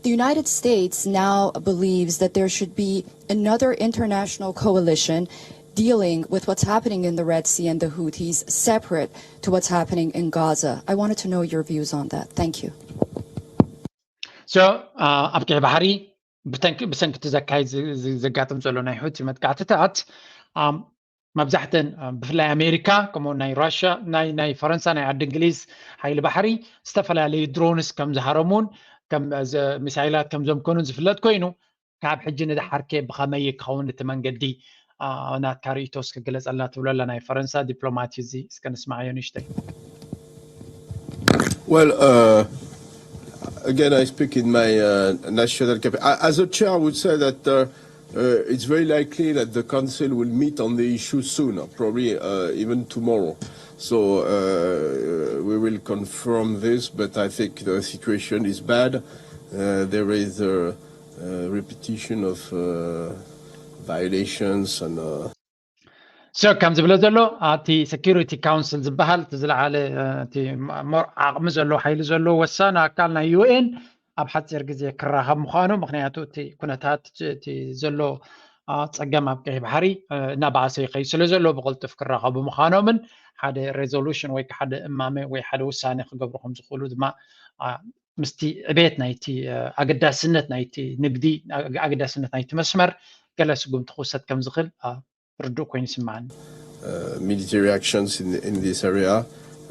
The United States now believes that there should be another international coalition dealing with what's happening in the Red Sea and the Houthis separate to what's happening in Gaza. I wanted to know your views on that. Thank you. So ኣብ ቀይሕ ባሕሪ ብሰንኪ እቲ ዘካይድ ዘጋጥም ዘሎ ናይ ሑቲ መጥቃዕትታት መብዛሕተን ብፍላይ ኣሜሪካ ከምኡ ናይ ራሽያ ናይ ናይ ፈረንሳ ናይ ዓዲ እንግሊዝ ሓይሊ ባሕሪ ዝተፈላለዩ ድሮንስ ከም ዝሃረሙን ከም ሚሳይላት ከም ዘምከኑን ዝፍለጥ ኮይኑ ካብ ሕጂ ንደሓር ከ ብኸመይ ክኸውን እቲ መንገዲ ናትካ ርእይቶ እስኪ ግለፀልና ትብሎ ኣላ ናይ ፈረንሳ ዲፕሎማት እዚ እስከ ንስማዓዮ ንእሽተይ። Well, uh, again, I speak in my uh, national capacity. As a chair, I would say that uh, uh, it's very likely that the Council will meet on the issue soon, uh, probably uh, even tomorrow. So uh, we will confirm this, but I think the situation is bad. Uh, there is a, a repetition of uh, violations and uh, So ከም ዝብሎ ዘሎ እቲ ሰኪሪቲ ካውንስል ዝበሃል እቲ ዝለዓለ እቲ ሞር ዓቕሚ ዘለዎ ሓይሊ ዘለዎ ወሳኒ ኣካል ናይ ዩ ኤን ኣብ ሓፂር ግዜ ክራኸብ ምዃኑ፣ ምክንያቱ እቲ ኩነታት እቲ ዘሎ ፀገም ኣብ ቀይሕ ባሕሪ እናበኣሰ ይኸይድ ስለ ዘሎ ብቕልጡፍ ክራኸቡ ምዃኖምን ሓደ ሬዞሉሽን ወይ ሓደ እማመ ወይ ሓደ ውሳኔ ክገብሩ ከም ዝኽእሉ ድማ ምስቲ ዕቤት ናይቲ ኣገዳስነት ናይቲ ንግዲ ኣገዳስነት ናይቲ መስመር ገለ ስጉምቲ ክውሰድ ከም ዝኽእል ርዱእ ኮይኑ ይስምዓኒ። Military actions in, in this area.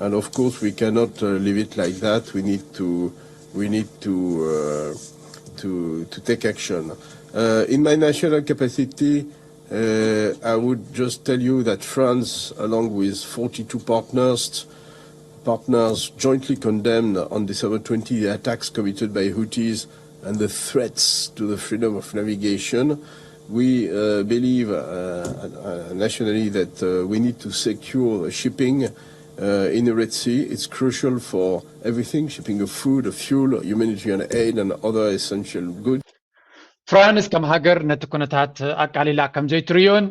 And of course, we cannot uh, leave it like that. We need to, we need to, uh, to, to take action. Uh, in my national capacity, uh, I would just tell you that France, along with forty-two partners, partners jointly condemned on December twenty the attacks committed by Houthis and the threats to the freedom of navigation, we uh, believe uh, uh, nationally that uh, we need to secure shipping uh, in the Red Sea. It's crucial for everything, shipping of food, of fuel, humanitarian aid, and other essential goods. ፍራንስ ከም ሃገር ነቲ ኩነታት ኣቃሊላ ከም ዘይትርዮን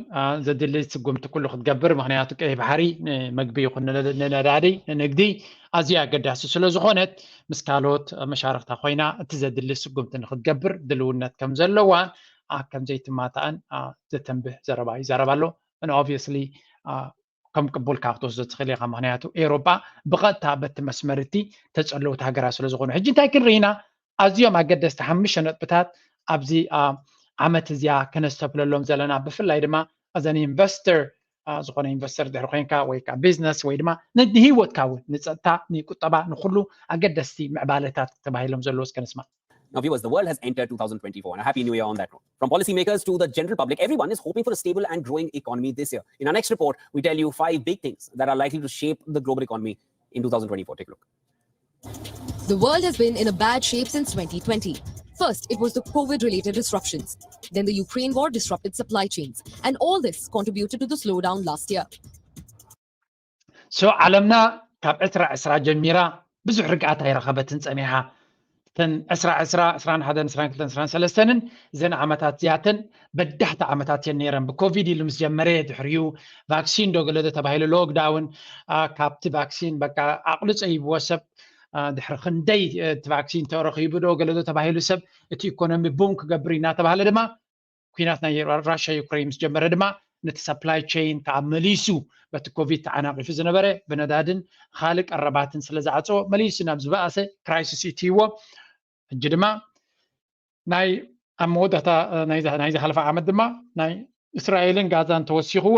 ዘድሊ ስጉምቲ ኩሉ ክትገብር፣ ምክንያቱ ቀይ ባሕሪ ንመግቢ ይኹን ንነዳዲ ንንግዲ ኣዝዩ ኣገዳሲ ስለ ዝኾነት ምስ ካልኦት መሻርክታ ኮይና እቲ ዘድሊ ስጉምቲ ንክትገብር ድልውነት ከም ዘለዋ ከም ዘይትማታእን ዘተንብህ ዘረባ ይዛረብ ኣሎ። ኦብቪየስሊ ከም ቅቡልካ ክትወስዶ ትኽእል ኢኻ። ምክንያቱ ኤውሮጳ ብቐጥታ በቲ መስመር እቲ ተጸለውቲ ሃገራት ስለ ዝኾኑ። ሕጂ እንታይ ክንርኢ ኢና? ኣዝዮም ኣገደስቲ ሓሙሽተ ነጥብታት ኣብዚ ዓመት እዚኣ ከነስተብለሎም ዘለና፣ ብፍላይ ድማ ኣዘን ኢንቨስተር ዝኾነ ኢንቨስተር ድሕሪ ኮይንካ ወይ ከዓ ቢዝነስ ወይ ድማ ንህይወትካ እውን ንፀጥታ ንቁጠባ ንኩሉ ኣገደስቲ ምዕባለታት ተባሂሎም ዘለዉ እስከ ንስማ። Now, viewers, the world has entered two thousand twenty-four, and a happy new year on that note. From policymakers to the general public, everyone is hoping for a stable and growing economy this year. In our next report, we tell you five big things that are likely to shape the global economy in two thousand twenty-four. Take a look. The world has been in a bad shape since twenty twenty. First, it was the COVID related disruptions. Then the Ukraine war disrupted supply chains. And all this contributed to the slowdown last year. So ዓለምና ካብ ዕስራ ዕስራ ጀሚራ ብዙሕ ርግኣት ኣይረኸበትን ጸኒሓ። እተን ዕስራ ዕስራ፣ ዕስራን ሓደን፣ ዕስራን ክልተን፣ ዕስራን ሰለስተንን እዘን ዓመታት እዚኣተን በዳህቲ ዓመታት እየን ነይረን። ብኮቪድ ኢሉ ምስ ጀመረ ድሕሪኡ ቫክሲን ዶ ገለ ዶ ተባሂሉ ሎክዳውን፣ ካብቲ ቫክሲን በቃ ኣቕልፀ ይብዎ ሰብ። ድሕሪ ክንደይ እቲ ቫክሲን ተረኺቡ ዶ ገለ ዶ ተባሂሉ ሰብ እቲ ኢኮኖሚ ቡም ክገብር እናተባሃለ ድማ ኩናት ናይ ራሽያ ዩክሬን ምስ ጀመረ ድማ ነቲ ሰፕላይ ቸይን ከዓ መሊሱ በቲ ኮቪድ ተዓናቒፉ ዝነበረ ብነዳድን ካልእ ቀረባትን ስለ ዝዓፀዎ መሊሱ ናብ ዝበኣሰ ክራይሲስ ይትይዎ። ሕጂ ድማ ናይ ኣብ መወዳእታ ናይ ዝሓለፈ ዓመት ድማ ናይ እስራኤልን ጋዛን ተወሲኽዎ፣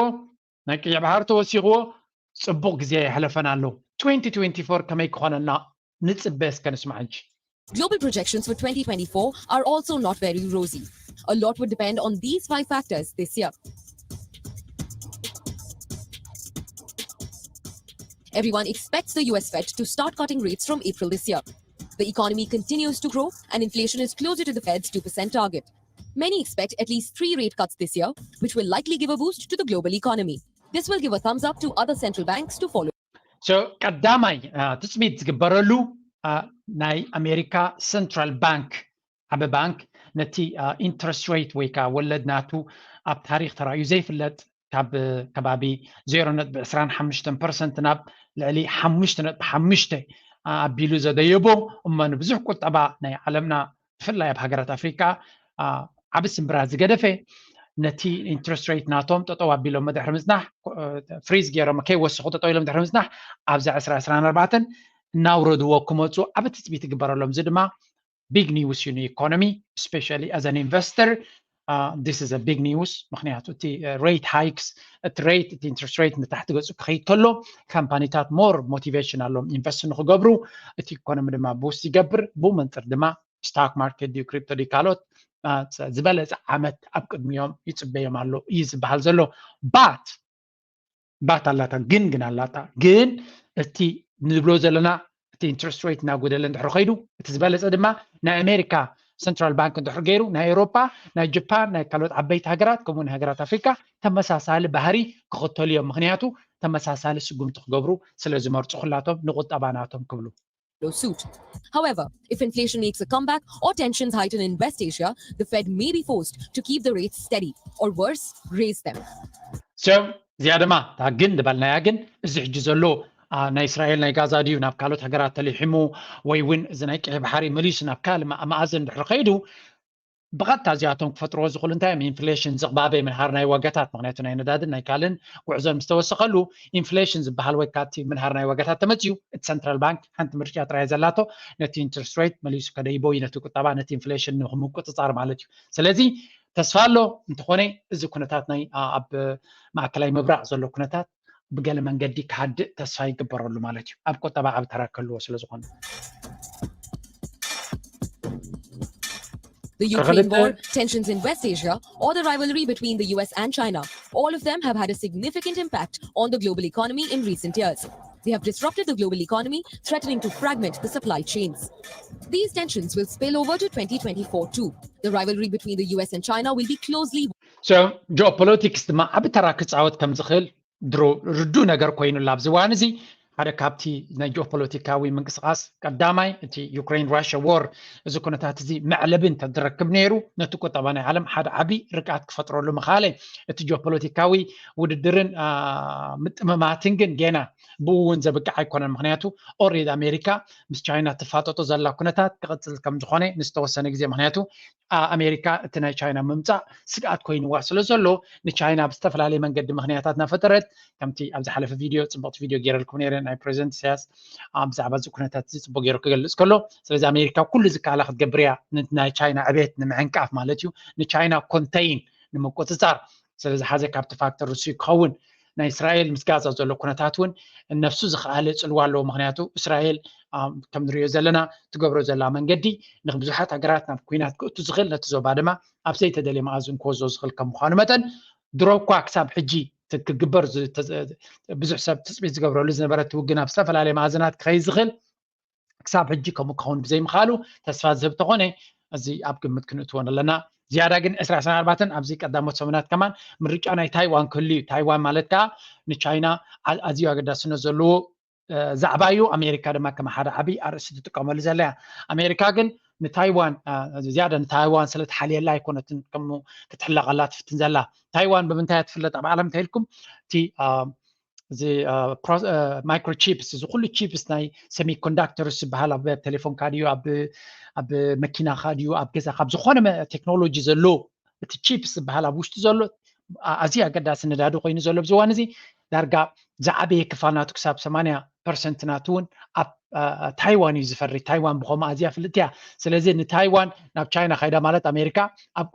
ናይ ቀይሕ ባሕሪ ተወሲኽዎ፣ ፅቡቕ ግዜ የሕለፈና ኣሎ። twenty twenty-four ከመይ ክኾነና ንፅበ እስከ ንስማዕ ሕጂ። Global projections for twenty twenty-four are also not very rosy. A lot would depend on these five factors this year. Everyone expects the U S Fed to start cutting rates from April this year. The economy continues to grow and inflation is closer to the Fed's two percent target. Many expect at least three rate cuts this year, which will likely give a boost to the global economy. This will give a thumbs up to other central banks to follow. So ቀዳማይ ትፅቢት ዝግበረሉ ናይ ኣሜሪካ ሰንትራል ባንክ ዓቢ ባንክ ነቲ ኢንትረስት ሬት ወይ ከዓ ወለድ ናቱ ኣብ ታሪክ ተራእዩ ዘይፍለጥ ካብ ከባቢ ዜሮ ነጥቢ ዕስራን ሓሙሽተን ፐርሰንት ናብ ልዕሊ ሓሙሽተ ነጥቢ ሓሙሽተ ኣቢሉ ዘደየቦ እሞ ንብዙሕ ቁጠባ ናይ ዓለምና ብፍላይ ኣብ ሃገራት ኣፍሪካ ዓቢ ስምብራ ዝገደፈ ነቲ ኢንትረስት ሬት ናቶም ጠጠው ኣቢሎም ድሕሪ ምፅናሕ ፍሪዝ ገይሮም ከይወሰኹ ጠጠው ኢሎም ድሕሪ ምፅናሕ ኣብዛ ዕስራ ዕስራን ኣርባዕተን እናውረድዎ ክመፁ ዓቢ ትፅቢት ይግበረሎም። እዚ ድማ ቢግ ኒውስ እዩ ንኢኮኖሚ especially as an investor. This is a big news ምክንያቱ እቲ ሬት ሃይክስ እቲ ሬት እቲ ኢንትረስት ሬት ንታሕቲ ገፁ ክኸይድ ከሎ ካምፓኒታት ሞር ሞቲቬሽን ኣሎም ኢንቨስት ንክገብሩ እቲ ኢኮኖሚ ድማ ቡስት ይገብር ብኡ መንፅር ድማ ስታክ ማርኬት ድዩ ክሪፕቶ ድዩ ካልኦት ዝበለፀ ዓመት ኣብ ቅድሚኦም ይፅበዮም ኣሎ እዩ ዝበሃል ዘሎ። ባት ባት ኣላታ ግን ግን ኣላታ ግን እቲ ንብሎ ዘለና እቲ ኢንትረስት ሬት እናጎደለ እንድሕር ከይዱ እቲ ዝበለፀ ድማ ናይ ኣሜሪካ ሰንትራል ባንክ እንድሕር ገይሩ ናይ ኤውሮፓ ናይ ጃፓን ናይ ካልኦት ዓበይቲ ሃገራት ከምኡ ናይ ሃገራት ኣፍሪካ ተመሳሳሊ ባህሪ ክኽተሉ እዮም። ምክንያቱ ተመሳሳሊ ስጉምቲ ክገብሩ ስለ ዝመርፁ ኩላቶም ንቁጠባ ናቶም ክብሉ lawsuit. However, if inflation makes a comeback or tensions heighten in West Asia, the Fed may be forced to keep the rates steady or worse, raise them. So እዚኣ ድማ እታ ግን ዝበልናያ ግን እዚ ሕጂ ዘሎ ናይ እስራኤል ናይ ጋዛ ድዩ ናብ ካልኦት ሃገራት ተሊሒሙ ወይ እውን እዚ ናይ ቀይ ባሕሪ መሊሱ ናብ ካልእ መኣዝን ድሕሪ ከይዱ ብቐጥታ እዚኣቶም ክፈጥርዎ ዝኽእሉ እንታይ እዮም? ኢንፍሌሽን ዝቕባበ ምንሃር ናይ ዋጋታት ምክንያቱ ናይ ነዳድን ናይ ካልእን ጉዕዞን ምስ ተወሰኸሉ ኢንፍሌሽን ዝበሃል ወይ ካብቲ ምንሃር ናይ ዋጋታት ተመፅዩ እቲ ሰንትራል ባንክ ሓንቲ ምርጫ ጥራይ ዘላቶ ነቲ ኢንትረስት ሬት መሊሱ ከደይቦ እዩ ነቲ ቁጠባ ነቲ ኢንፍሌሽን ንምቁፅፃር ማለት እዩ። ስለዚ ተስፋ ኣሎ እንተኾነ እዚ ኩነታት ናይ ኣብ ማእከላይ ምብራቕ ዘሎ ኩነታት ብገለ መንገዲ ክሃድእ ተስፋ ይግበረሉ ማለት እዩ ኣብ ቁጠባ ዓቢ ተራ ክህልዎ ስለ ዝኾነ። The Ukraine war, tensions in West Asia, or the rivalry between the U S and China, all of them have had a significant impact on the global economy in recent years. They have disrupted the global economy, threatening to fragment the supply chains. These tensions will spill over to twenty twenty-four too. The rivalry between the U S and China will be closely ሶ ጂኦፖለቲክስ ድማ ዓቢ ተራ ክፃወት ከም ዝኽእል ድሮ ርዱእ ነገር ኮይኑላ ኣብዚ እዋን እዚ። ሓደ ካብቲ ናይ ጂኦፖለቲካዊ ምንቅስቃስ ቀዳማይ እቲ ዩክሬን ራሽያ ዎር፣ እዚ ኩነታት እዚ መዕለቢ እንተዝረክብ ነይሩ ነቲ ቁጠባ ናይ ዓለም ሓደ ዓቢ ርግኣት ክፈጥረሉ ምኻለ። እቲ ጂኦፖለቲካዊ ውድድርን ምጥምማትን ግን ገና ብኡ እውን ዘብቅዕ ኣይኮነን። ምክንያቱ ኦሬዲ ኣሜሪካ ምስ ቻይና ትፋጠጦ ዘላ ኩነታት ክቕፅል ከም ዝኾነ ንዝተወሰነ ግዜ፣ ምክንያቱ ኣሜሪካ እቲ ናይ ቻይና ምምፃእ ስግኣት ኮይንዋ ስለ ዘሎ ንቻይና ብዝተፈላለየ መንገዲ ምክንያታት እናፈጠረት፣ ከምቲ ኣብ ዝሓለፈ ቪድዮ ፅቡቕቲ ቪድዮ ገይረልኩም ነይረ ናይ ፕሬዚደንት ኢሳያስ ብዛዕባ እዚ ኩነታት እዚ ፅቡቅ ገይሩ ክገልፅ ከሎ። ስለዚ ኣሜሪካ ኩሉ ዝከኣላ ክትገብር እያ፣ ናይ ቻይና ዕቤት ንምዕንቃፍ ማለት እዩ፣ ንቻይና ኮንተይን ንምቁፅፃር። ስለዚ ሓደ ካብቲ ፋክተር ንሱ ክኸውን ናይ እስራኤል ምስ ጋዛ ዘሎ ኩነታት እውን ነብሱ ዝኸኣለ ፅልዋ ኣለዎ። ምክንያቱ እስራኤል ከም ንሪኦ ዘለና ትገብሮ ዘላ መንገዲ ንብዙሓት ሃገራት ናብ ኩናት ክእቱ ዝኽእል፣ ነቲ ዞባ ድማ ኣብ ዘይተደለየ መኣዝን ክወዞ ዝኽእል ከም ምዃኑ መጠን ድሮ እኳ ክሳብ ሕጂ ክግበር ብዙሕ ሰብ ትፅቢት ዝገብረሉ ዝነበረ እቲ ውግን ኣብ ዝተፈላለየ መኣዝናት ክኸይድ ዝኽእል ክሳብ ሕጂ ከምኡ ክኸውን ብዘይምኽኣሉ ተስፋ ዝህብ ተኾነ እዚ ኣብ ግምት ክንእትወን ኣለና። ዝያዳ ግን ዕስራ ዕስራን ኣርባዕተን ኣብዚ ቀዳሞት ሰሙናት ከማን ምርጫ ናይ ታይዋን ክህሉ እዩ። ታይዋን ማለት ከዓ ንቻይና ኣዝዩ ኣገዳስነት ዘለዎ ዛዕባ እዩ። ኣሜሪካ ድማ ከም ሓደ ዓብዪ ኣርእስቲ ትጥቀመሉ ዘላ እያ። ኣሜሪካ ግን ንታይዋን ዝያዳ ንታይዋን ስለ ትሓልየላ ኣይኮነትን ከም ክትሕለቐላ ትፍትን ዘላ። ታይዋን ብምንታይ እያ ትፍለጥ ኣብ ዓለም እንተኢልኩም እቲ እዚ ማይክሮቺፕስ እዚ ኩሉ ቺፕስ ናይ ሴሚኮንዳክተርስ ዝበሃል ኣብ ቴሌፎንካ ድዩ ኣብ መኪናካ ድዩ ኣብ ገዛካ ኣብ ዝኾነ ቴክኖሎጂ ዘሎ እቲ ቺፕስ ዝበሃል ኣብ ውሽጢ ዘሎ ኣዝዩ ኣገዳሲ ነዳዲ ኮይኑ ዘሎ ኣብዚ እዋን እዚ ዳርጋ ዝዓበየ ክፋል ናቱ ክሳብ ሰማንያ ፐርሰንት ናቱ እውን ኣብ ታይዋን እዩ ዝፈሪ። ታይዋን ብኸምኡ ኣዝያ ፍልጥቲ እያ። ስለዚ ንታይዋን ናብ ቻይና ካይዳ ማለት ኣሜሪካ ኣብ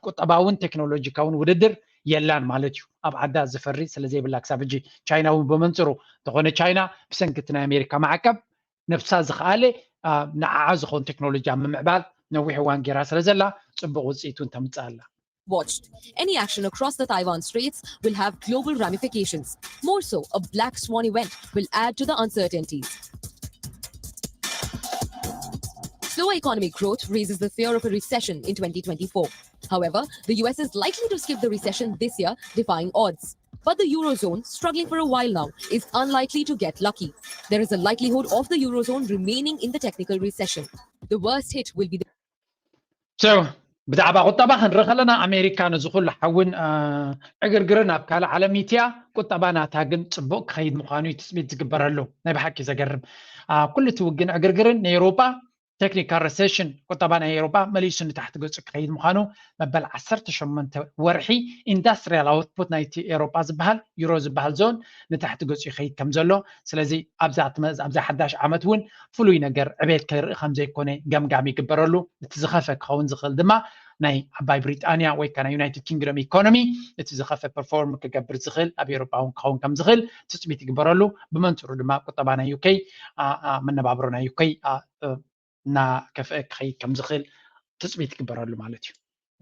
ቁጠባውን ቴክኖሎጂካውን ውድድር የላን ማለት እዩ። ኣብ ዓዳ ዝፈሪ ስለ ዘይብላ ክሳብ ሕጂ ቻይና እውን ብመንፅሩ እንተኾነ ቻይና ብሰንኪ እቲ ናይ ኣሜሪካ ማዕቀብ ነብሳ ዝኸኣለ ንዓዓ ዝኸውን ቴክኖሎጂ ኣብ ምምዕባል ነዊሕ እዋን ገይራ ስለ ዘላ ፅቡቕ ውፅኢት እውን ተምፅእ ኣላ። Watched. Any action across the Taiwan Straits will have global ramifications. More so, a black swan event will add to the uncertainties. Slower economic growth raises the fear of a recession in twenty twenty-four. However, the U S is likely to skip the recession this year, defying odds. But the Eurozone, struggling for a while now, is unlikely to get lucky. There is a likelihood of the Eurozone remaining in the technical recession. The worst hit will be the So ብዛዕባ ቁጠባ ክንርኢ ከለና ኣሜሪካ ነዚ ኩሉ ሓውን ዕግርግርን ኣብ ካልእ ዓለም ኢትያ ቁጠባ ናታ ግን ፅቡቅ ክኸይድ ምዃኑ እዩ ትፅቢት ዝግበረሉ። ናይ ብሓቂ ዘገርም ኩሉ እቲ ውግን ዕግርግርን ንኤውሮጳ ቴክኒካል ረሴሽን ቁጠባ ናይ ኤውሮጳ መሊሱ ንታሕቲ ገፁ ክኸይድ ምዃኑ መበል ዓሰርተ ሸሞንተ ወርሒ ኢንዳስትሪያል ኣውትፑት ናይቲ ኤውሮጳ ዝበሃል ዩሮ ዝበሃል ዞን ንታሕቲ ገፁ ይኸይድ ከም ዘሎ። ስለዚ ኣብዛ ሓዳሽ ዓመት እውን ፍሉይ ነገር ዕቤት ከርኢ ከም ዘይኮነ ገምጋም ይግበረሉ። እቲ ዝኸፈ ክኸውን ዝኽእል ድማ ናይ ዓባይ ብሪጣንያ ወይ ከዓ ናይ ዩናይትድ ኪንግደም ኢኮኖሚ እቲ ዝኸፈ ፐርፎርም ክገብር ዝኽእል ኣብ ኤውሮጳ እውን ክኸውን ከም ዝኽእል ትፅቢት ይግበረሉ። ብመንፅሩ ድማ ቁጠባ ናይ ዩኬ መነባብሮ ናይ ዩኬ እናከፍአ ክኸይድ ከም ዝኽእል ትፅቢት ይግበረሉ ማለት እዩ።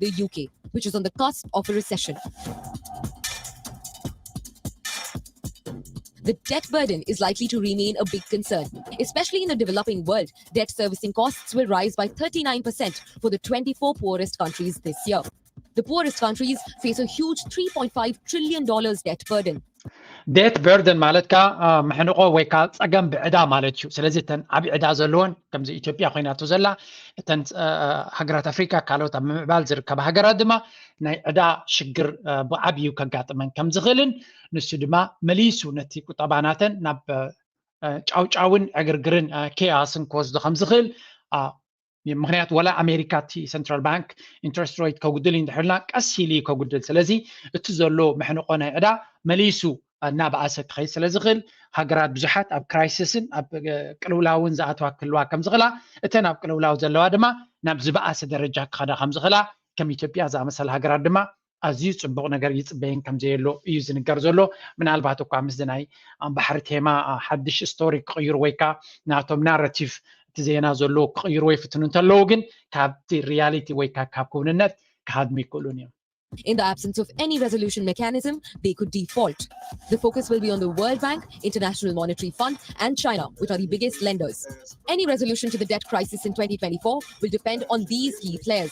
The U K, which is on the cusp of a recession. The debt burden is likely to remain a big concern, especially in a developing world. Debt servicing costs will rise by thirty-nine percent for the twenty-four poorest countries this year. The poorest countries face a huge three point five trillion dollars debt burden. ዴት በርደን ማለት ከዓ መሕንቆ ወይ ከዓ ፀገም ብዕዳ ማለት እዩ። ስለዚ እተን ዓብ ዕዳ ዘለዎን ከምዚ ኢትዮጵያ ኮይናቶ ዘላ እተን ሃገራት ኣፍሪካ ካልኦት ኣብ ምምዕባል ዝርከባ ሃገራት ድማ ናይ ዕዳ ሽግር ብዓብዩ ከጋጥመን ከም ዝኽእልን ንሱ ድማ መሊሱ ነቲ ቁጠባ ናተን ናብ ጫውጫውን ዕግርግርን ኬያስን ክወስዶ ከም ዝኽእል ምክንያቱ ዋላ ኣሜሪካ እቲ ሰንትራል ባንክ ኢንትረስት ሬት ከጉድል እዩ እንድሕርና ቀስ ኢሉ እዩ ከጉድል። ስለዚ እቲ ዘሎ መሕንቆ ናይ ዕዳ መሊሱ እናበኣሰ ክኸይድ ስለ ዝኽእል ሃገራት ብዙሓት ኣብ ክራይሲስን ኣብ ቅልውላውን ዝኣትዋ ክህልዋ ከም ዝኽእላ እተን ኣብ ቅልውላው ዘለዋ ድማ ናብ ዝበኣሰ ደረጃ ክኸዳ ከም ዝኽእላ ከም ኢትዮጵያ ዝኣመሰለ ሃገራት ድማ ኣዝዩ ፅቡቕ ነገር ይፅበየን ከም ዘየሎ እዩ ዝንገር ዘሎ። ምናልባት እኳ ምስዚ ናይ ባሕሪ ቴማ ሓድሽ ስቶሪ ክቕይሩ ወይ ከዓ ናቶም ናራቲቭ እቲ ዜና ዘሎ ክቕይርዎ ይፍትኑ እንተለዉ ግን ካብቲ ሪያሊቲ ወይ ካብ ክውንነት ክሃድሙ ይክእሉን እዮም። In the absence of any resolution mechanism, they could default. The focus will be on the World Bank, International Monetary Fund, and China, which are the biggest lenders. Any resolution to the debt crisis in twenty twenty-four will depend on these key players.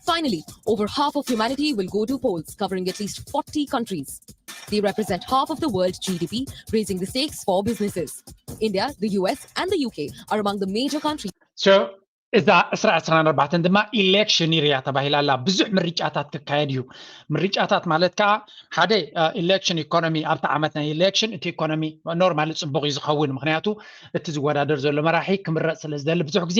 Finally, over half of humanity will go to polls, covering at least forty countries. They represent half of the world G D P, raising the stakes for businesses. India, the U S, and the U K are among the major countries. So እዛ ዕስራ ዕስራን ኣርባዕተን ድማ ኢሌክሽን ይር እያ ተባሂላ ኣላ። ብዙሕ ምርጫታት ክካየድ እዩ። ምርጫታት ማለት ከዓ ሓደ ኢሌክሽን ኢኮኖሚ፣ ኣብቲ ዓመት ናይ ኢሌክሽን እቲ ኢኮኖሚ ኖርማሊ ፅቡቅ እዩ ዝኸውን። ምክንያቱ እቲ ዝወዳደር ዘሎ መራሒ ክምረፅ ስለ ዝደሊ ብዙሕ ግዜ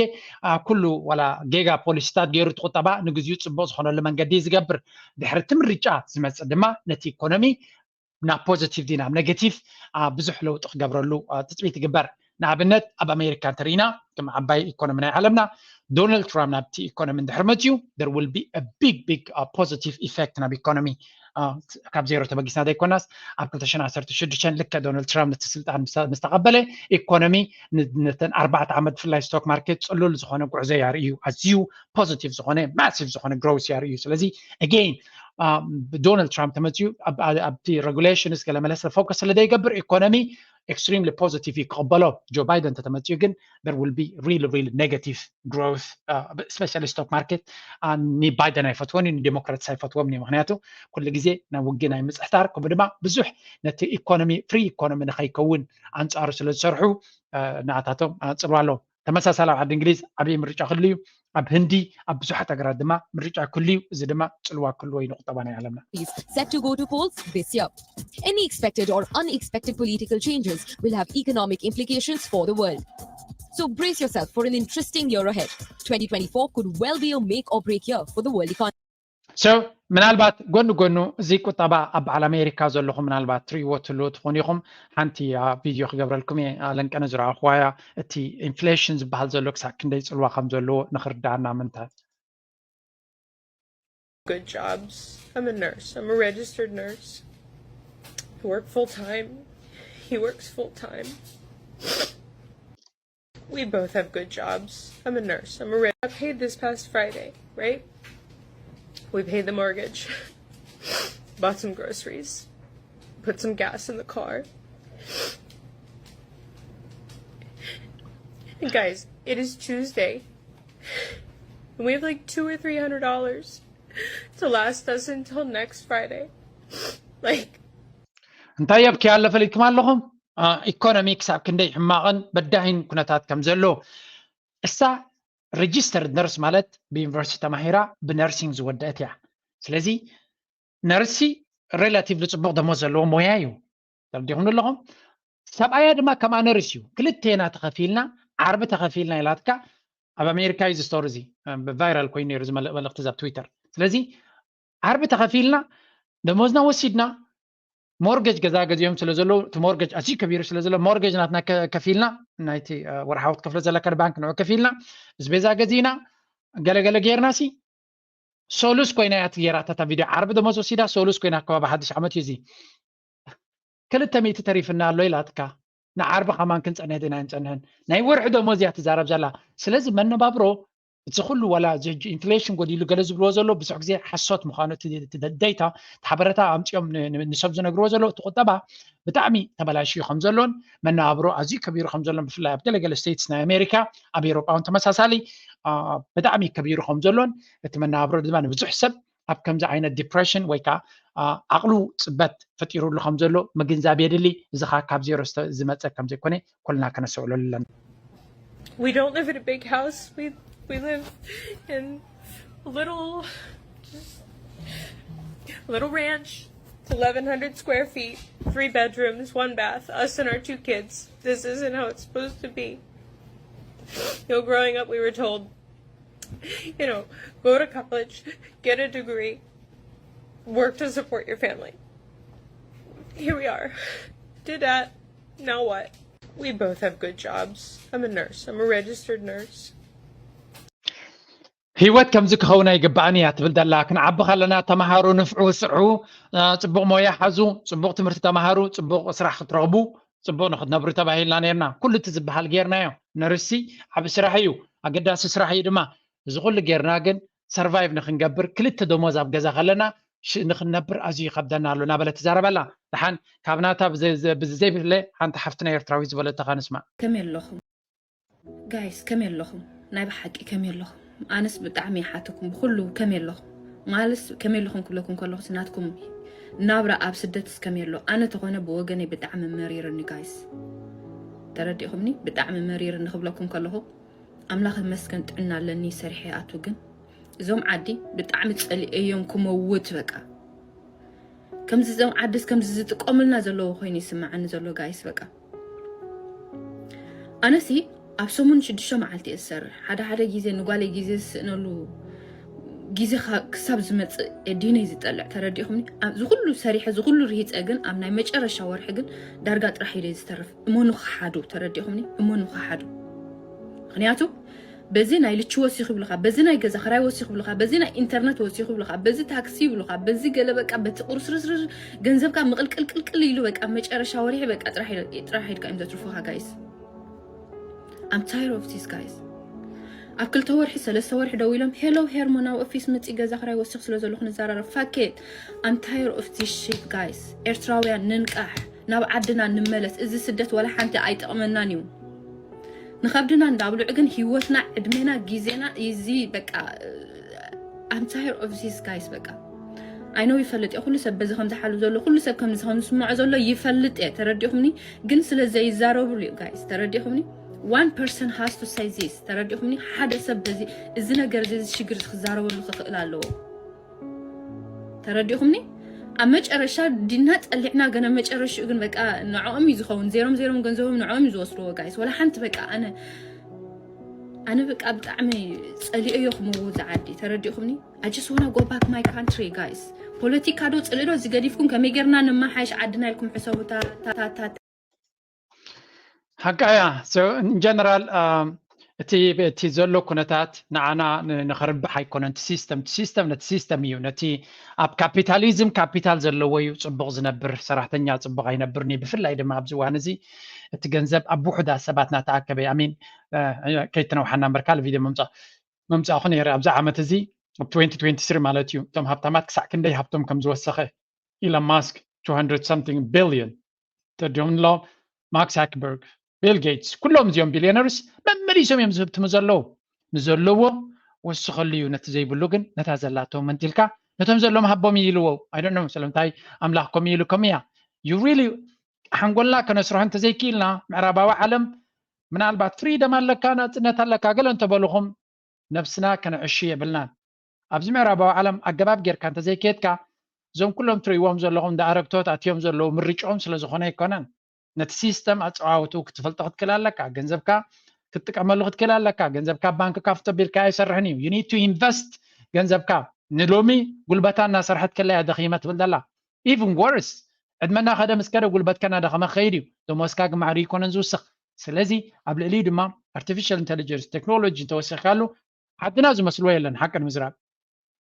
ኩሉ ዋላ ጌጋ ፖሊሲታት ገይሩ እቲ ቁጠባ ንግዚኡ ፅቡቅ ዝኮነሉ መንገዲ ዝገብር። ድሕሪ እቲ ምርጫ ዝመፅእ ድማ ነቲ ኢኮኖሚ ናብ ፖዚቲቭ ድዩ ናብ ኔጌቲቭ ብዙሕ ለውጢ ክገብረሉ ትፅቢት ይግበር። ንኣብነት ኣብ ኣሜሪካ እንተሪኢና ከም ዓባይ ኢኮኖሚ ናይ ዓለምና ዶናልድ ትራምፕ ናብቲ ኢኮኖሚ እንድሕር መፅዩ there will be a big big positive effect ናብ ኢኮኖሚ። ካብ ዜሮ ተበጊስና ዘይኮናስ ኣብ ክልተ ሽሕን ዓሰርተ ሽዱሽተን ልክዕ ዶናልድ ትራምፕ ነቲ ስልጣን ምስ ተቐበለ ኢኮኖሚ ነተን ኣርባዕተ ዓመት ብፍላይ ስቶክ ማርኬት ፅሉል ዝኾነ ጉዕዞ ያርእዩ። ኣዝዩ ፖዚቲቭ ዝኾነ ማሲቭ ዝኾነ ግሮውስ ያርእዩ። ስለዚ ኣጌን ብዶናልድ ትራምፕ ተመፅዩ ኣብቲ ሬጉሌሽንስ ገለ መለስ ፎከስ ስለ ዘይገብር ኢኮኖሚ ኤክስትሪምሊ ፖዚቲቭ እዩ ክቕበሎ። ጆ ባይደን ተተመፅዩ ግን there will be really really negative growth especially stock market። ንባይደን ኣይፈትዎን እዩ፣ ንዴሞክራትስ ኣይፈትዎም እዩ። ምክንያቱ ኩሉ ግዜ ናብ ውግእ ናይ ምፅሕታር ከምኡ ድማ ብዙሕ ነቲ ኢኮኖሚ ፍሪ ኢኮኖሚ ንኸይከውን ኣንፃሩ ስለ ዝሰርሑ ንኣታቶም ፅልዋ ኣለዎም። ተመሳሳሊ ኣብ ዓዲ እንግሊዝ ዓብዪ ምርጫ ክህሉ እዩ። ኣብ ህንዲ ኣብ ብዙሓት ሃገራት ድማ ምርጫ ክህሉ እዩ። እዚ ድማ ፅልዋ ክህልዎ እዩ ንቁጠባ ናይ ዓለምና። Set to go to polls this year. Any expected or unexpected political changes will have economic implications for the world. So brace yourself for an interesting year ahead. twenty twenty-four could well be a make or break year for the world economy. So ምናልባት ጎኒ ጎኑ እዚ ቁጠባ ኣብ በዓል ኣሜሪካ ዘለኹም ምናልባት ትርእይዎ ትህልዎ ትኾኑ ኢኹም። ሓንቲ ቪድዮ ክገብረልኩም እየ። ለንቀነ ዝረኣኹዋ እያ። እቲ ኢንፍሌሽን ዝበሃል ዘሎ ክሳብ ክንደይ ፅልዋ ከም ዘለዎ ንክርዳእና ምንታይ good jobs. I'm a nurse. I'm a registered nurse. I work full time. He works full time. We both have good jobs. I'm a nurse. I'm a re- I paid this past Friday, right? We paid the mortgage. Bought some groceries. Put some gas in the car. And guys, it is Tuesday. And we have like two or three hundred dollars to last us until next Friday. Like, እንታይ የብኪ ኣሎ ፈሊጥኩም ኣለኹም? ኢኮኖሚ ክሳብ ክንደይ ሕማቕን በዳሂን ኩነታት ከም ዘሎ። እሳ ሬጂስተርድ ነርስ ማለት ብዩኒቨርሲቲ ተማሂራ ብነርሲንግ ዝወደአት እያ። ስለዚ ነርሲ ሬላቲቭሊ ፅቡቅ ደሞዝ ዘለዎ ሞያ እዩ። ተረዲኹም ኣለኹም? ሰብኣያ ድማ ከምኣ ነርስ እዩ። ክልቴና ተኸፊልና ዓርቢ ተኸፊልና ኢላትካ። ኣብ ኣሜሪካ እዩ እዚ ስቶሪ እዚ ቫይራል ኮይኑ ነይሩ እዚ መልእክቲ እዚ ኣብ ትዊተር። ስለዚ ዓርቢ ተኸፊልና ደሞዝና ወሲድና ሞርገጅ ገዛ ገዚኦም ስለ ዘለዉ እቲ ሞርገጅ ኣዝዩ ከቢሩ ስለ ዘሎ ሞርገጅ ናትና ከፊልና ናይቲ ወርሓዊ ትከፍሎ ዘለካ ባንክ ንዑ ከፊልና ኣስቤዛ ገዚእና ገለገለ ጌርና ሲ ሶሉስ ኮይና እያ ትጌራ እታ ቪድዮ ዓርቢ ደሞዝ ወሲዳ ሶሉስ ኮይና ኣከባቢ ሓድሽ ዓመት እዩ እዚ ክልተ ሚእቲ ተሪፍና ኣሎ ኢላትካ ንዓርቢ ከማን ክንፀንሕ ዲና ንፀንሕን ናይ ወርሒ ደሞዝ እያ ትዛረብ ዘላ ስለዚ መነባብሮ እቲ ኩሉ ዋላ እዚ ሕጂ ኢንፍሌሽን ጎዲሉ ገለ ዝብልዎ ዘሎ ብዙሕ ግዜ ሓሶት ምዃኑ እቲ ዴታ እቲ ሓበረታ ኣምፂኦም ንሰብ ዝነግርዎ ዘለዉ እቲ ቁጠባ ብጣዕሚ ተበላሽዩ ከም ዘሎን መነባብሮ ኣዝዩ ከቢሩ ከም ዘሎን ብፍላይ ኣብ ገለገለ ስቴትስ ናይ ኣሜሪካ ኣብ ኤሮጳ እውን ተመሳሳሊ ብጣዕሚ ከቢሩ ከም ዘሎን እቲ መነባብሮ ድማ ንብዙሕ ሰብ ኣብ ከምዚ ዓይነት ዲፕሬሽን ወይ ከዓ ዓቕሉ ፅበት ፈጢሩሉ ከም ዘሎ ምግንዛብ የድሊ። እዚ ከዓ ካብ ዜሮ ዝመፀ ከም ዘይኮነ ኩልና ከነስተውዕለሉ ኣለና። We don't live in a big house. We we live in a little just a little ranch. It's eleven hundred square feet, three bedrooms, one bath, us and our two kids. This isn't how it's supposed to be. You know, growing up, we were told, you know, go to college, get a degree, work to support your family. Here we are. Did that. Now what? We both have good jobs. I'm a nurse. I'm a registered nurse. ህይወት ከምዚ ክኸውን ኣይግባእን እያ ትብል ዘላ። ክንዓቢ ከለና ተምሃሩ፣ ንፍዑ፣ ስርሑ፣ ፅቡቕ ሞያ ሓዙ፣ ፅቡቕ ትምህርቲ ተምሃሩ፣ ፅቡቕ ስራሕ ክትረኽቡ፣ ፅቡቕ ንክትነብሩ ተባሂልና ነርና። ኩሉ እቲ ዝበሃል ጌርናዮ። ነርሲ ዓብ ስራሕ እዩ ኣገዳሲ ስራሕ እዩ ድማ እዚ ኩሉ ጌርና ግን survive ንክንገብር ክልተ ደሞዝ ኣብ ገዛ ከለና ንክንነብር ኣዝዩ ይከብደና ኣሎ እናበለት ትዛረብ ኣላ። ደሓን ካብ ናታ ብዘይብለ ሓንቲ ሓፍትና ኤርትራዊት ዝበለቶ ካ ንስማዕ። ከመይ ኣለኹም ጋይስ? ከመይ ኣለኹም? ናይ ብሓቂ ከመይ ኣለኹም? ኣነስ ብጣዕሚ ይሓተኩም ብኩሉ ከመይ ኣለኹም? ማለስ ከመይ ኣለኹም ክብለኩም ከለኹ ናትኩም ናብራ ኣብ ስደትስ ከመይ ኣሎ? ኣነ ተኾነ ብወገነይ ብጣዕሚ መሪርኒ ጋይስ፣ ተረዲኹምኒ? ብጣዕሚ መሪርኒ ክብለኩም ከለኹ ኣምላኽ ይመስገን ጥዕና ኣለኒ ሰሪሐ ይኣቱ። ግን እዞም ዓዲ ብጣዕሚ ጸሊኤዮም ክመውት በቃ። ከምዚ እዞም ዓድስ ከምዚ ዝጥቀሙልና ዘለዉ ኮይኑ ይስምዓኒ ዘሎ ጋይስ በቃ። ኣነሲ ኣብ ሰሙን ሽዱሽተ መዓልቲ እየ ዝሰርሕ። ሓደ ሓደ ግዜ ንጓለይ ግዜ ዝስእነሉ ግዜ ክሳብ ዝመፅእ እየ ዲነይ ዝጠልዕ ተረዲኹምኒ። ዝኩሉ ሰሪሐ ዝኩሉ ርሂፀ ግን ኣብ ናይ መጨረሻ ወርሒ ግን ዳርጋ ጥራሕ ኢለ ዝተርፍ። እመኑ ክሓዱ ተረዲኹምኒ፣ እመኑ ክሓዱ። ምክንያቱ በዚ ናይ ልቺ ወሲኹ ይብልካ፣ በዚ ናይ ገዛ ክራይ ወሲኹ ይብልካ፣ በዚ ናይ ኢንተርነት ወሲኹ ይብልካ፣ በዚ ታክሲ ይብልካ፣ በዚ ገለ በቃ በቲ ቁርስርስርስ ገንዘብካ ምቕልቅልቅልቅል ኢሉ በቃ መጨረሻ ወርሒ በቃ ጥራሕ ኢለ- ጥራሕ ኢልካ እዮም ዘትርፉካ ጋይስ። I'm tired of this guys። ኣብ ክልተ ወርሒ ሰለስተ ወርሒ ደው ኢሎም ሄሎ ሄርሞን ኣብ ኦፊስ ምፂ ገዛ ክራይ ወሲኹ ስለ ዘለኹ ንዘራረብ fuck it። I'm tired of this shit guys። ኤርትራውያን ንንቃሕ፣ ናብ ዓድና ንመለስ። እዚ ስደት ዋላ ሓንቲ ኣይጠቕመናን እዩ። ንኸብድና እንዳብልዑ ግን ህይወትና ዕድሜና ግዜና እዚ በቃ I'm tired of this guys በቃ I know ይፈልጥ እየ ኩሉ ሰብ በዚ ከም ዝሓሉ ዘሎ ኩሉ ሰብ ከም ከም ዝስምዖ ዘሎ ይፈልጥ እየ ተረዲኹምኒ። ግን ስለ ዘይዛረብሉ እዩ ጋይስ ተረዲኹምኒ። One person has to say this ተረዲኹምኒ። ሓደ ሰብ በዚ እዚ ነገር እዚ ሽግር ክዛረበሉ ክኽእል ኣለዎ። ተረዲኹምኒ? ኣብ መጨረሻ ዲና ጸሊዕና ገና መጨረሽኡ ግን በቃ ንዕኦም እዩ ዝኸውን። ዜሮም ዜሮም ገንዘቦም ንዕኦም እዩ ዝወስድዎ ጋይስ። ወላ ሓንቲ በቃ ኣነ ኣነ በቃ ብጣዕሚ ጸሊኦዮ ክመውት ዝዓዲ ተረዲኹምኒ። I just wanna go back my country guys። ፖለቲካ ዶ ጽልኢ ዶ እዚ ገዲፍኩም ከመይ ጌርና ንመሓየሽ ዓድና ኢልኩም ሕሰቡ። ታታታ ሓቃያ in general እቲ እቲ ዘሎ ኩነታት ንዓና ንኸርብሕ ኣይኮነን። እቲ ሲስተም እቲ ሲስተም ነቲ ሲስተም እዩ። ነቲ ኣብ ካፒታሊዝም ካፒታል ዘለዎ እዩ ጽቡቕ ዝነብር፣ ሰራሕተኛ ጽቡቕ ኣይነብርን እዩ። ብፍላይ ድማ ኣብዚ እዋን እዚ እቲ ገንዘብ ኣብ ውሑዳት ሰባት እናተኣከበ ኣሚን ከይትነውሓና እምበር ካልእ ቪድዮ ምምጻእ መምጻእኹ ነይረ ኣብዚ ዓመት እዚ ኣብ twenty twenty-three ማለት እዩ። እቶም ሃብታማት ክሳዕ ክንደይ ሃብቶም ከም ዝወሰኸ ኢሎን ማስክ two hundred something billion ተዲኦም ኣሎ ማርክ ዛክበርግ ቢል ጌትስ ኩሎም እዚኦም ቢልዮነርስ መመሊሶም እዮም ዝህብትሙ ዘለዉ። ንዘለዎ ወስኸሉ እዩ ነቲ ዘይብሉ ግን ነታ ዘላቶ መንጢልካ ነቶም ዘለዎም ሃቦም እዩ ኢልዎ። I don't know ስለምንታይ ኣምላኽ ከምኡ ኢሉ ከምኡ እያ you really ሓንጎልና ከነስርሖ እንተዘይክኢልና ምዕራባዊ ዓለም ምናልባት ፍሪደም ኣለካ ናፅነት ኣለካ ገለ እንተበልኹም ነብስና ከነዕሹ የብልናን። ኣብዚ ምዕራባዊ ዓለም ኣገባብ ጌርካ እንተዘይከየድካ እዞም ኩሎም ትርእይዎም ዘለኹም እንዳ ኣረግቶት ኣትዮም ዘለዉ ምርጫኦም ስለ ዝኾነ ኣይኮነን። ነቲ ሲስተም ኣፀዋውትኡ ክትፈልጦ ክትክእል ኣለካ። ገንዘብካ ክትጥቀመሉ ክትክእል ኣለካ። ገንዘብካ ባንክ ካፍቶ ቢልካ ኣይሰርሕን እዩ። You need to invest ገንዘብካ ንሎሚ ጉልበታ እናሰርሐት ከለያ ደኺመ ትብል ዘላ even worse ዕድመና ከደ ምስ ከደ ጉልበትካ እናደኸመ ክኸይድ እዩ። ደሞዝካ ግማዕሪ ይኮነን ዝውስኽ። ስለዚ ኣብ ልዕሊኡ ድማ artificial intelligence technology እንተወሲኽካሉ ዓድና ዝመስልዎ የለን። ሓቂ ንምዝራብ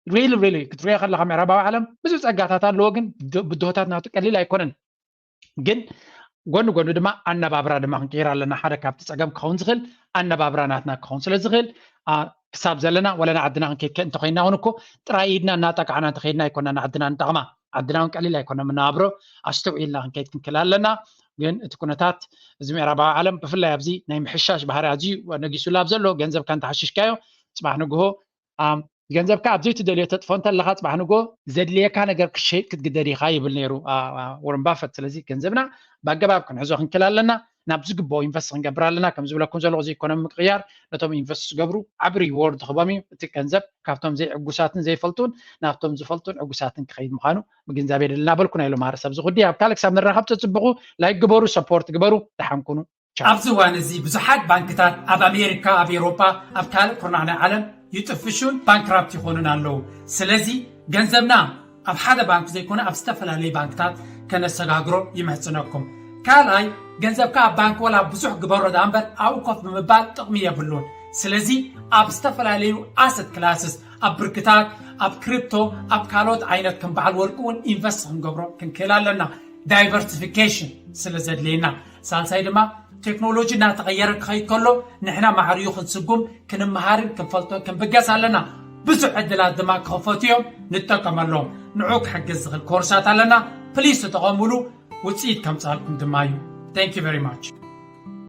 really really ክትሪኦ ከለካ ምዕራባዊ ዓለም ብዙሕ ፀጋታት ኣለዎ፣ ግን ብድሆታት ናቱ ቀሊል ኣይኮነን። ግን ጎኒ ጎኒ ድማ ኣነባብራ ድማ ክንቅይር ኣለና። ሓደ ካብቲ ፀገም ክኸውን ዝኽእል ኣነባብራ ናትና ክኸውን ስለ ዝኽእል ክሳብ ዘለና ወለና ዓድና ክንከይድ እንተኮይና እውን እኮ ጥራይ ኢድና እናጠቃዕና እንተኸይድና ኣይኮና ንዓድና ንጠቕማ። ዓድና እውን ቀሊል ኣይኮነ ምናብሮ ኣስተውዒልና ክንከይድ ክንክእል ኣለና። ግን እቲ ኩነታት እዚ ምዕራባዊ ዓለም ብፍላይ ኣብዚ ናይ ምሕሻሽ ባህሪ ኣዝዩ ነጊሱላ ኣብ ዘሎ ገንዘብካ እንተሓሽሽካዮ ፅባሕ ንግሆ ገንዘብካ ኣብ ዘይትደልዮ ተጥፎ እንተለካ ፅባሕ ንግሆ ዘድልየካ ነገር ክሸይጥ ክትግደድ ኢኻ ይብል ነይሩ ወረን ባፈት። ስለዚ ገንዘብና ብኣገባብ ክንሕዞ ክንክእል ኣለና። ናብ ዝግብኦ ኢንቨስት ክንገብር ኣለና። ከም ዝብለኩም ዘለኹ እዚ ኢኮኖሚ ምቅያር ነቶም ኢንቨስት ዝገብሩ ዓቢ ሪዎርድ ክህቦም እዩ። እቲ ገንዘብ ካብቶም ዘይዕጉሳትን ዘይፈልጡን ናብቶም ዝፈልጡን ዕጉሳትን ክኸይድ ምዃኑ ምግንዛብ የድልና በልኩ። ናይ ሎማሪ ሰብ ዝኹዲ ኣብ ካልእ ክሳብ ንራኸብ ተጽብቑ ላይክ ግበሩ፣ ሰፖርት ግበሩ። ደሓን ኩኑ። ቻው። ኣብዚ እዋን እዚ ብዙሓት ባንክታት ኣብ ኣሜሪካ፣ ኣብ ኤውሮጳ፣ ኣብ ካልእ ኩርናዕ ናይ ዓለም ይጥፍሹን ባንክራፕት ይኾኑን ኣለዉ። ስለዚ ገንዘብና ኣብ ሓደ ባንክ ዘይኮነ ኣብ ዝተፈላለዩ ባንክታት ከነሰጋግሮ ይምሕጽነኩም። ካልኣይ ገንዘብካ ኣብ ባንክ ወላ ብዙሕ ግበሮ ደኣ እምበር ኣብኡ ኮፍ ብምባል ጥቕሚ የብሉን። ስለዚ ኣብ ዝተፈላለዩ ኣሰት ክላስስ ኣብ ብርክታት ኣብ ክሪፕቶ ኣብ ካልኦት ዓይነት ከም በዓል ወርቂ እውን ኢንቨስት ክንገብሮ ክንክእል ኣለና። diversification ስለ ዘድልየና፣ ሳልሳይ ድማ ቴክኖሎጂ እናተቐየረ ክኸይድ ከሎ ንሕና ማዕርዩ ክንስጉም ክንመሃርን ክንፈልጦ ክንብገስ ኣለና። ብዙሕ ዕድላት ድማ ክኸፈቱ እዮም፣ ንጠቀመሎም። ንዑ ክሕግዝ ዝኽእል ኮርሳት ኣለና። ፕሊስ ተጠቐሙሉ፣ ውፅኢት ከምፃልኩም ድማ እዩ። Thank you very much።